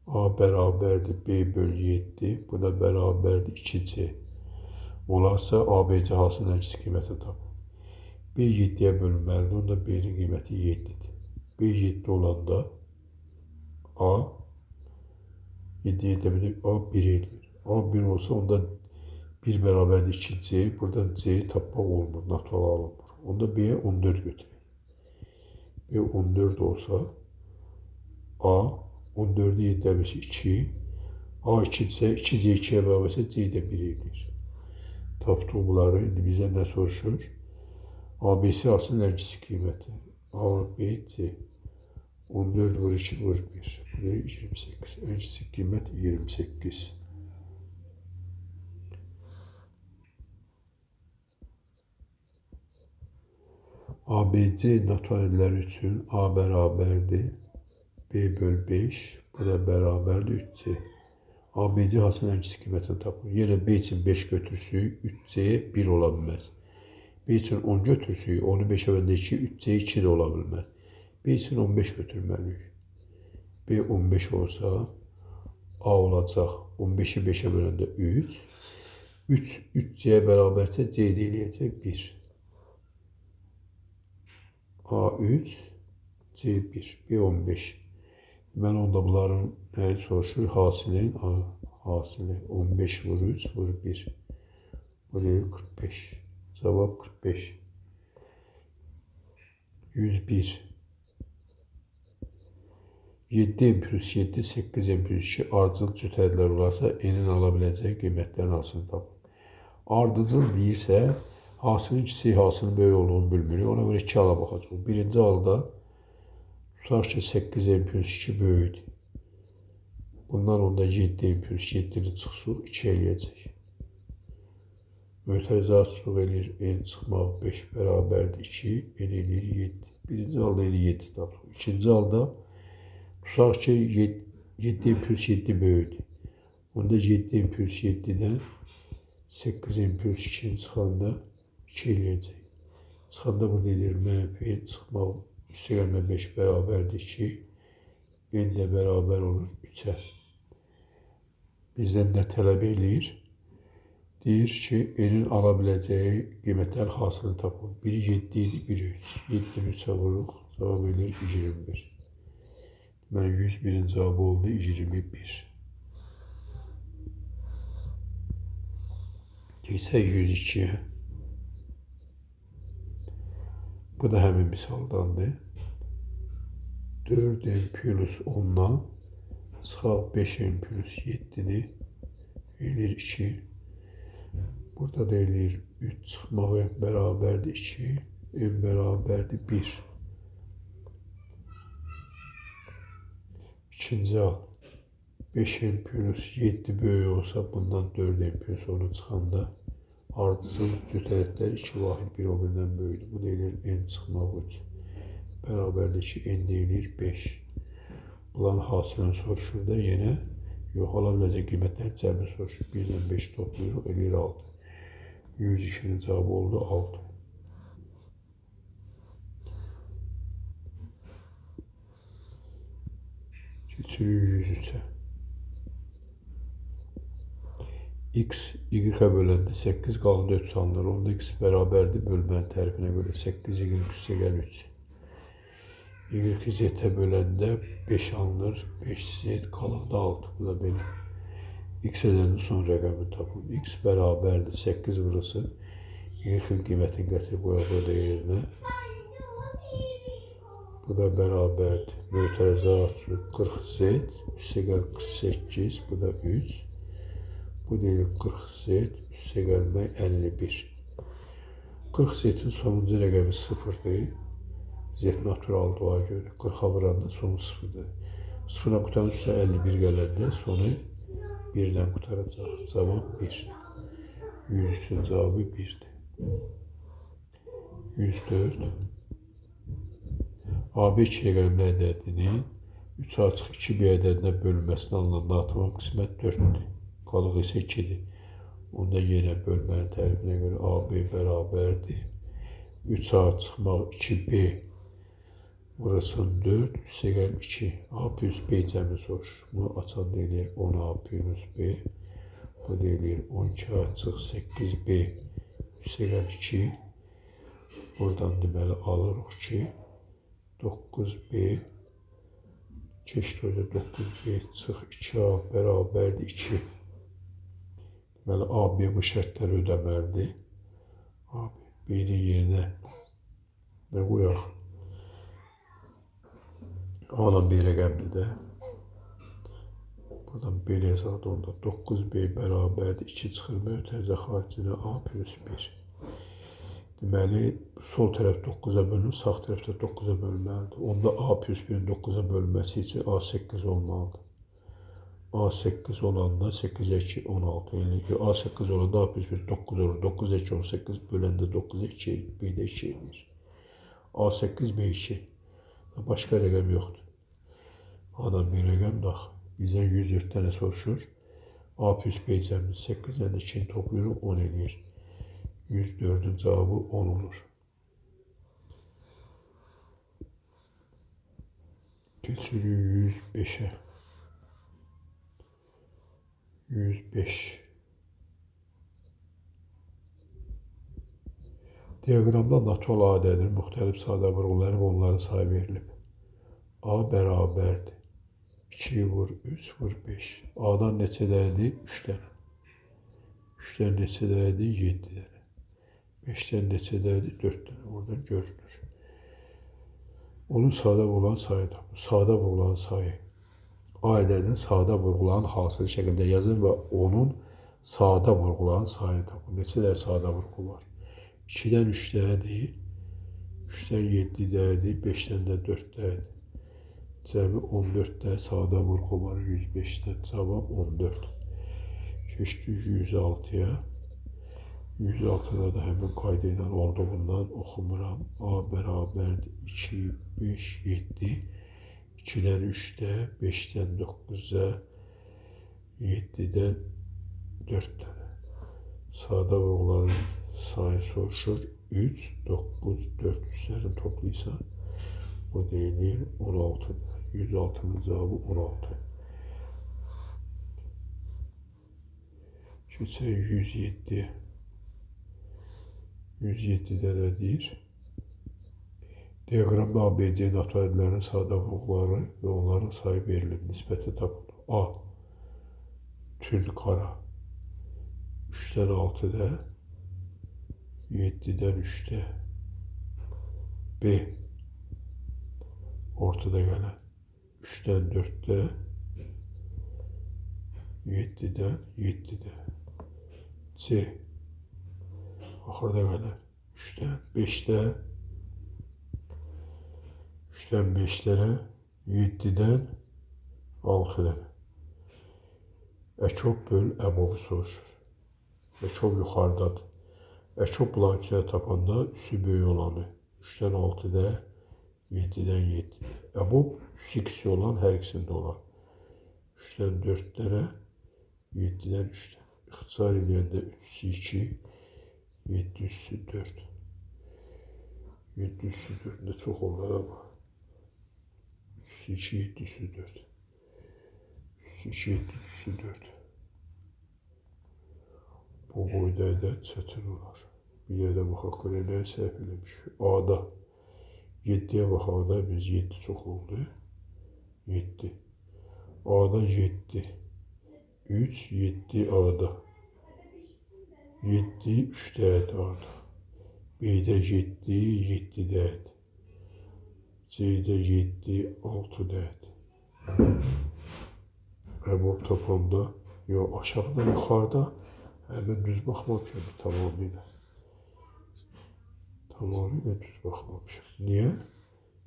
A bərabərdir B bölü 7, bu da bərabərdir 2C. Olarsa ABC hasilinin ən kiçik qiymətini tapın. B 7-yə bölünməlidir, onda B-nin qiyməti 7-dir. B 7 olanda A 7-yə bölünür, A 1 eləyir. A 1 olsa onda 1 bərabərdir 2C, buradan C tapmaq olmur, natural alınmır. Onda B-yə 14 götürək. B 14 olsa A 14-ü 7-də bölsə 2, A 2 isə 2C 2-yə bərabərsə C də 1 eləyir. Tapdıq bunları. İndi bizə nə soruşur? ABC hasilinin ən kiçik qiyməti. ABC 14 vur 2 vur 1. Bu da 28. Ən kiçik qiymət 28. ABC natural ədədləri üçün A bərabərdir B böl 5, bu da bərabərdir 3C. ABC hasilinin ən kiçik qiymətini tapır. Yenə B üçün 5 götürsük, 3C 1 ola bilməz. B üçün 10 götürsük, 10-u 5-ə böləndə 2, 3C 2 də ola bilməz. B üçün 15 götürməliyik. B 15 olsa, A olacaq 15-i 5-ə böləndə 3. 3, 3C-yə bərabərsə C də eləyəcək 1. A3, C1, B15. Deməli, onda bunların nəyi soruşur? Hasilin, Hasili 15 vur 3 vur 1. Bu deyir 45. Cavab 45. 101. 7n plus 7, 8n plus 2 ardıcıl cüt ədədlər olarsa, n-in ala biləcəyi qiymətlərin hasilini tapın. Ardıcıl deyirsə, hasilin kiçik, hasilin böyük olduğunu bilmirik. Ona görə iki hala baxacaq. Birinci halda tutaq ki, 8n plus 2 böyükdür. Bundan onda 7n plus 7-ni çıxsın, 2 eləyəcək. Mötərizə açıq eləyir, n çıxmaq 5 bərabərdir 2, n eləyir 7. Birinci halda n 7 tapdıq. İkinci halda tutaq ki, 7n plus 7 böyükdür. Onda 7n plus 7-dən 8n plus 2-ni çıxanda 2 eləyəcək. Çıxanda burada eləyir mənfi n çıxmaq üstəgəlmə 5 bərabərdir 2. N də bərabər olur 3-ə. Bizdən nə tələb eləyir? Deyir ki, n-in ala biləcəyi qiymətlərin hasilini tapın. Biri 7 idi, biri 3. 7-ni 3-ə vururuq, cavab eləyir 21. Deməli, 101-in cavabı oldu 21. Keçək 102-yə. Bu da həmin misaldandır. 4n plus 10-dan çıxaq 5n plus 7-ni eləyir 2. Burada da eləyir 3 çıxmaq m bərabərdir 2, m bərabərdir 1. İkinci hal 5n plus 7 böyük olsa bundan 4n plus 10-u çıxanda ardıcıl cüt ədədlər 2 vahid bir o birindən böyükdür. Bu da eləyir n çıxmaq 3. Bərabərdir 2, n də eləyir 5. Bunların hasilini soruşur da yenə yox, ala biləcək qiymətlərin cəmini soruşur. 1 ilə 5 toplayırıq, eləyir 6. 102-nin cavabı oldu 6. Keçirik 103-ə. X, Y-ə böləndə 8 qalındı 3 alınır. Onda X bərabərdir bölmənin tərifinə görə 8 Y üstəgəl 3. Y Z-ə böləndə 5 alınır. 5 Z qalındı 6. Bu da belə. X ədədinin son rəqəmini tapın. X bərabərdir 8 vurulsun. Y-in qiymətini gətirib qoyaq burada yerinə. Bu da bərabərdir. Mötərizə açılır 40Z üstəgəl 48. Bu da 3. Bu deyil 40Z üstəgəlmək 51. 40Z-in sonuncu rəqəmi 0-dır. Z naturaldır ona görə. 40-a vuranda sonu 0-dır. 0-dan qutaran üstə 51 gələndə sonu 1-dən qutaracaq. Cavab 1. 103-ün cavabı 1-dir. 104. AB 2 rəqəmli ədədinin 3 açıq 2B ədədinə bölünməsindən alınan natamam qismət 4-dür. Qalıq isə 2-dir. Onda yenə bölmənin tərifinə görə AB bərabərdir. 3A çıxmaq 2B vurulsun 4, üstəgəl 2. A plus B cəmi soruşur. Bunu açanda eləyir 10A plus B. Bu da eləyir 12A çıx 8B üstəgəl 2. Buradan deməli alırıq ki 9B keçdi orada 9B çıx 2A bərabərdir 2. Deməli AB bu şərtləri ödəməlidir. AB B-nin yerinə nə qoyaq? A ilə B rəqəmdir də. Buradan belə hesabda onda 9B bərabərdir 2 çıxır mötərizə xaricinə A plus 1. Deməli, sol tərəf 9-a bölünür, sağ tərəf də 9-a bölünməlidir. Onda A plus 1-in 9-a bölünməsi üçün A 8 olmalıdır. A 8 olanda 8-ə 2, 16. Yəni A 8 olanda A plus 1 9 olur. 9-a 2, 18 böləndə 9-a 2, B də 2 eləyir. A 8, B 2. Başqa rəqəm yoxdur. A-dan bir rəqəm daxil. Bizdən 104 dənə soruşur. A plus B cəmi 8-dən 2-ni toplayırıq, 10 eləyir. 104-ün cavabı 10 olur. Keçirik 105-ə. 105. Diaqramda natural A ədədinin müxtəlif sadə vurğuları və onların sayı verilib. A bərabərdir. 2 vur 3 vur 5. A-dan neçə dənədir? 3 dənə. 3-dən neçə dənədir? 7 dənə. 5-dən neçə dənədir? 4 dənə. Oradan görünür. Onun sadə vurulan sayı tapın. Sadə vurulan sayı. A ədədinin sadə vurğulan hasılı şəkildə yazın və onun sadə vurğulan sayını tapın. Neçə dənə sadə vurğu var? 2-dən 3 dənədir. 3-dən 7 dənədir. 5-dən də 4 dənədir. Cəmi 14 dənə sadə vurğu var. 105-dən cavab 14. Keçdik 106-ya. 106-da da həmin qayda ilə olduğundan oxumuram. A bərabərdir 2, 5, 7. 2-dən 3-də, 5-dən 9-da, 7-dən 4 dənə. Sadə vurğuların sayı soruşur. 3, 9, 4 üstlərini toplayırsan, bu deyilir 16-dır. 106-nın cavabı 16. Keçək 107. 107-də nə deyir? Diaqramda ABC natural ədədlərinin sadə vurğuları və onların sayı verilib. Nisbəti tapın. A. Tünd qara. 3-dən 6-da, 7-dən 3-də. B. Ortada gələn. 3-dən 4-də, 7-dən 7-də. C. Axırda gələn. 3-dən 5-də, 3-dən 5 dənə, 7-dən 6 dənə. Əkob böl əbobu soruşur. Əkob yuxarıdadır. Əkob bunların üçünə tapanda üssü böyük olanı. 3-dən 6-da, 7-dən 7. Əbob üssü kiçik olan hər ikisində olan. 3-dən 4 dənə, 7-dən 3 dənə. İxtisar eləyəndə 3 üssü 2, 7 üssü 4. 7 üssü 4 nə çox olar amma. 3 üssü 2, 7 üssü 4. 3 üssü 2, 7 üssü 4. Bu boyda ədəd çətin olar. Bir yerdə baxaq görək nəyə səhv eləmiş. A-da 7-yə baxaq biz 7 çox oldu. 7. A-da 7. 3, 7 A-da. 7, 3 dəyədir A-da. B-də 7, 7 dəyədir. C-də 7, 6 dəyədir. Əbob tapanda, yox, aşağıda, yuxarıda həmin düz baxmamışam tamamilə. Tamamilə düz baxmamışam. Niyə?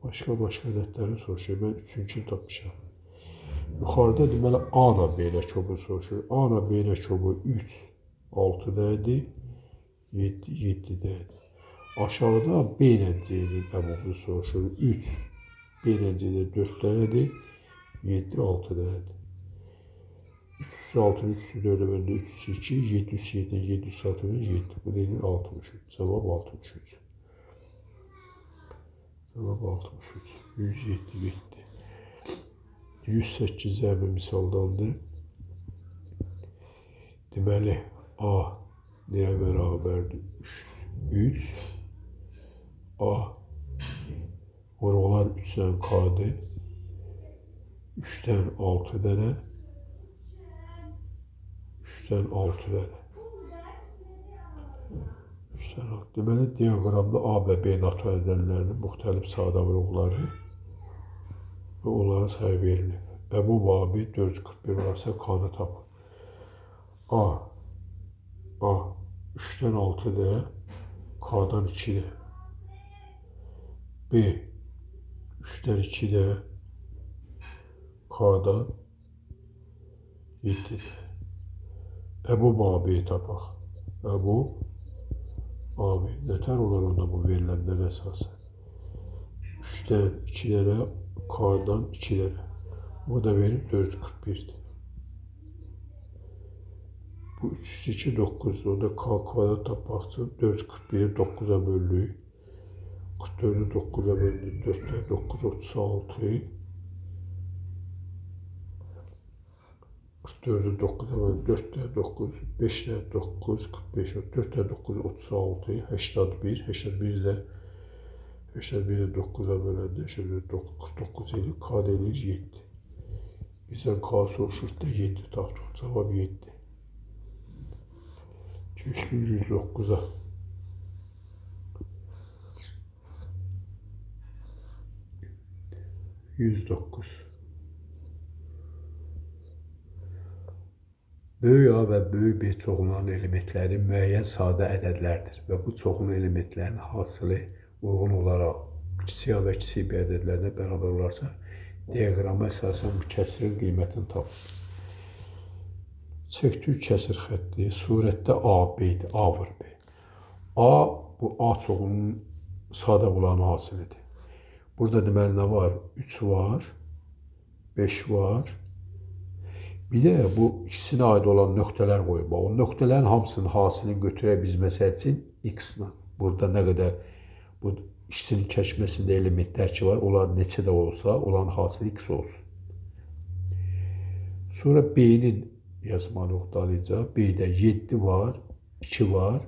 Başqa-başqa ədədləri soruşur. Mən üçüncünü tapmışam. Yuxarıda deməli A ilə B ləkobu soruşur. A ilə B ləkobu 3, 6 dəyədir, 7, 7 dəyədir. Aşağıda B ilə C-nin əbobunu soruşur. 3, B ilə C-də 4 dənədir, 7, 6 dənədir. 3 üstü 6, 3 üstü 4-ə böləndə 3 üstü 2, 7 üstü 7, 7 üstü 6, 7. Bu deyilir 63. Cavab 63. Cavab 63. 107 getdi. 108 həmin misaldandır. Deməli, A nəyə bərabərdir? 3. A vurğular 3-dən K-dır. 3-dən 6 dənə. 3-dən 6 dənə. 3-dən 6. Deməli, diaqramda A və B natural ədədlərinin müxtəlif sadə vurğuları və onların sayı verilib. Əbob AB 441 olarsa K-nı tapın. A 3-dən 6 də, K-dan 2 də. B 3-dən 2 də, K-dan 7 də. Əbob AB tapaq. Əbob AB. Nətər olar onda bu verilənlər əsasən? 3-dən 2 dənə, K-dan 2 dənə. Bu da verib 441-dir. Bu 3 üstü 2, 9. Onda K kvadrat tapmaq üçün 441-i 9-a böldük. 44-ü 9-a böldük. 4-də 9, 36. 44-ü 9-a böldük. 4-də 9, 5-də 9, 45. 4-də 9, 36, 81. 81 də 81-i 9-a böləndə 49 eləyir. K də eləyir 7. Bizdən K soruşur da 7 tapdıq. Cavab 7. Keçdik 109-a. ...109. Böyük A və böyük B çoxunların elementləri müəyyən sadə ədədlərdir və bu çoxunun elementlərinin hasılı uyğun olaraq kiçik A və kiçik B ədədlərinə bərabər olarsa, diaqrama əsasən bu kəsirin qiymətini tapın. Çəkdik kəsir xətti, surətdə A, B-dir, A vur B. A, bu A çoxunun sadə bulanı hasilidir. Burada deməli nə var? 3 var, 5 var. Bir də bu ikisinə aid olan nöqtələr qoyub. O nöqtələrin hamısının hasilini götürək biz məsəl üçün x-la. Burada nə qədər bu ikisinin kəşməsində elementlər ki var, onlar neçə də olsa, onların hasili x olsun. Sonra B-nin yazmalıyıq dalıca. B-də 7 var, 2 var.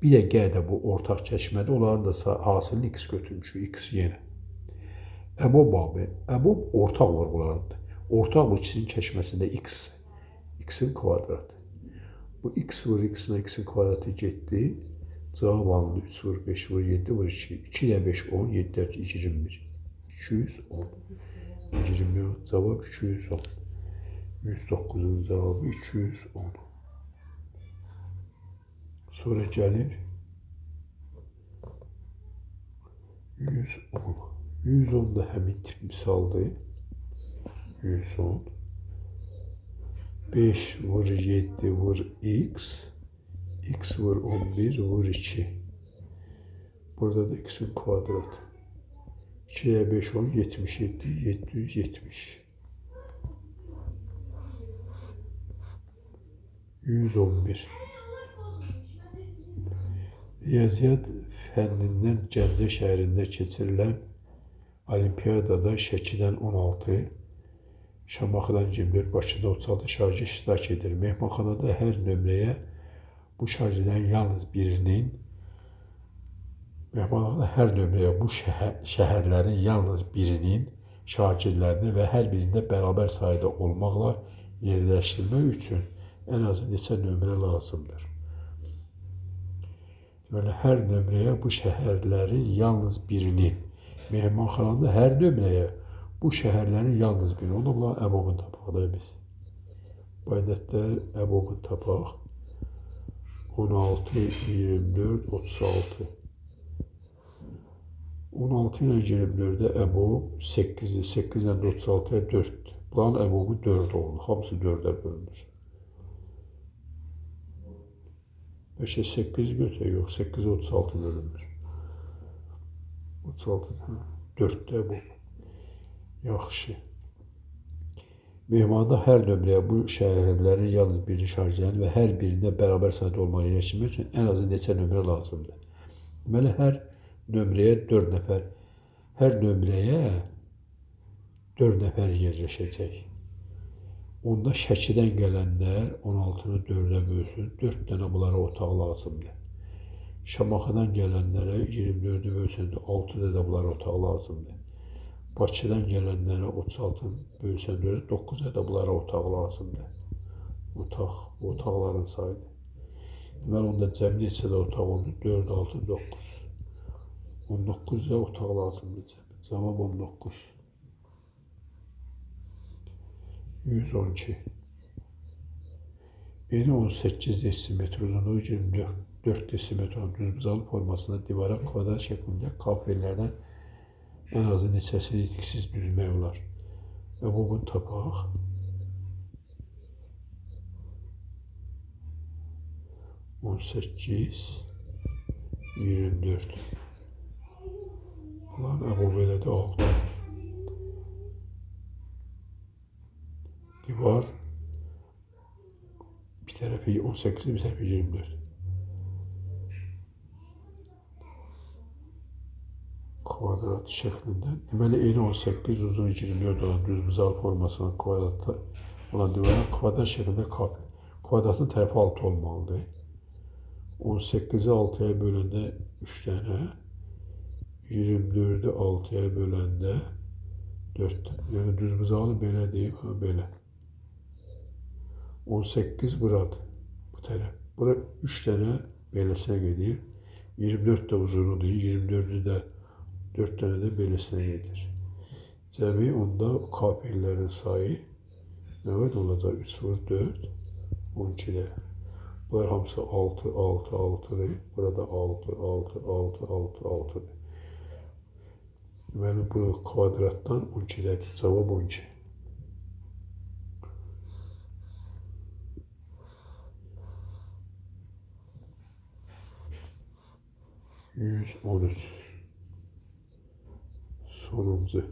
Bir də G də bu ortaq kəşmədə, onların da hasilini x götürmüşük, x yenə. Əbob abi, əbob ortaq vurğularıdır. Ortaq bu ikisinin kəşməsində x, x-in kvadratı. Bu x vur x-lə x-in kvadratı getdi. Cavab alındı. 3 vur 5 vur 7 vur 2. 2 ilə 5 10, 7 ilə 3 21. 210. 20 cavab 210. 109-un cavabı 210. Sonra gəlir 110. 110 da həmin tip misaldır. 110. 5 vur 7 vur x. X vur 11 vur 2. Burada da x'in kvadratı. 2'ye 5 10 77 770. 111. Riyaziyyat fənnindən Gəncə şəhərində keçirilən olimpiyadada Şəkidən 16, Şamaxıdan 24, Bakıda 36 şagird iştirak edir. Mehmanxanada hər nömrəyə bu şagirdlərin yalnız birinin mehmanxanada hər nömrəyə bu şəhərlərin yalnız birinin şagirdlərini və hər birində bərabər sayda olmaqla yerləşdirmək üçün ən azı neçə nömrə lazımdır? Deməli, hər nömrəyə bu şəhərlərin yalnız birinin, mehmanxanada hər nömrəyə bu şəhərlərin yalnız birini. Onda bunların əbobunu tapaq da biz. Bu ədədlər əbobunu tapaq. 16, 24, 36. 16 ilə 24-də əbob 8-dir. 8 ilə 36-ya 4-dür. Bunların əbobu 4 oldu. Hamısı 4-ə bölünür. Bəlkə 8 götürək. Yox, 8 36 bölünür. 36, hə, 4-də əbob. Yaxşı. Mehmanda hər nömrəyə bu şəhərlərin yalnız birini şagirdlərin və hər birində bərabər sayda olmağı yerləşdirmək üçün ən azı neçə nömrə lazımdır? Deməli, hər nömrəyə 4 nəfər, hər nömrəyə 4 nəfər yerləşəcək. Onda Şəkidən gələnlər 16-nı 4-ə bölsün, 4 dənə bunlara otaq lazımdır. Şamaxıdan gələnlərə 24-ü bölsün, 6 dənə bunlara otaq lazımdır. Bakıdan gələnlərə 36-nı bölsən 4-ə, 9 dənə bunlara otaq lazımdır. Otaq, bu otaqların sayıdır. Deməli, onda cəmi neçə də otaq oldu? 4, 6, 9. 19 da otaq lazımdır cəmi. Cavab 19. 112. Eni 18 desimetr, uzunluğu 24 desimetr olan düzbucaqlı formasında divara kvadrat şəklində kafelərdən ən azı neçəsini itksiz düzmək olar. Əbobunu tapaq. 18, 24. Bunların əbobu elədi 6. Divar bir tərəfi 18, bir tərəfi 24. Kvadrat şəklində. Deməli, eni 18, uzun 24 olan düzbucaqlı formasının kvadratı olan divara kvadrat şəklində kafel. Kvadratın tərəfi 6 olmalıdır. 18-i 6-ya böləndə 3 dənə, 24-ü 6-ya böləndə 4 dənə. Yəni düzbucaqlı belə deyim, ha, belə. 18 buradır. Bu tərəf. Bura 3 dənə beləsinə gedir. 24 də uzunudur. 24-ü də 4 dənə də beləsinə gedir. Cəmi onda KP'lərin sayı nə qədər olacaq? 3 vur 4, 12-də. Bunlar hamısı 6, 6, 6-dır. Burada 6, 6, 6, 6, 6-dır. Deməli, bu kvadratdan 12-dədir. Cavab 12. ...113. Sonuncu.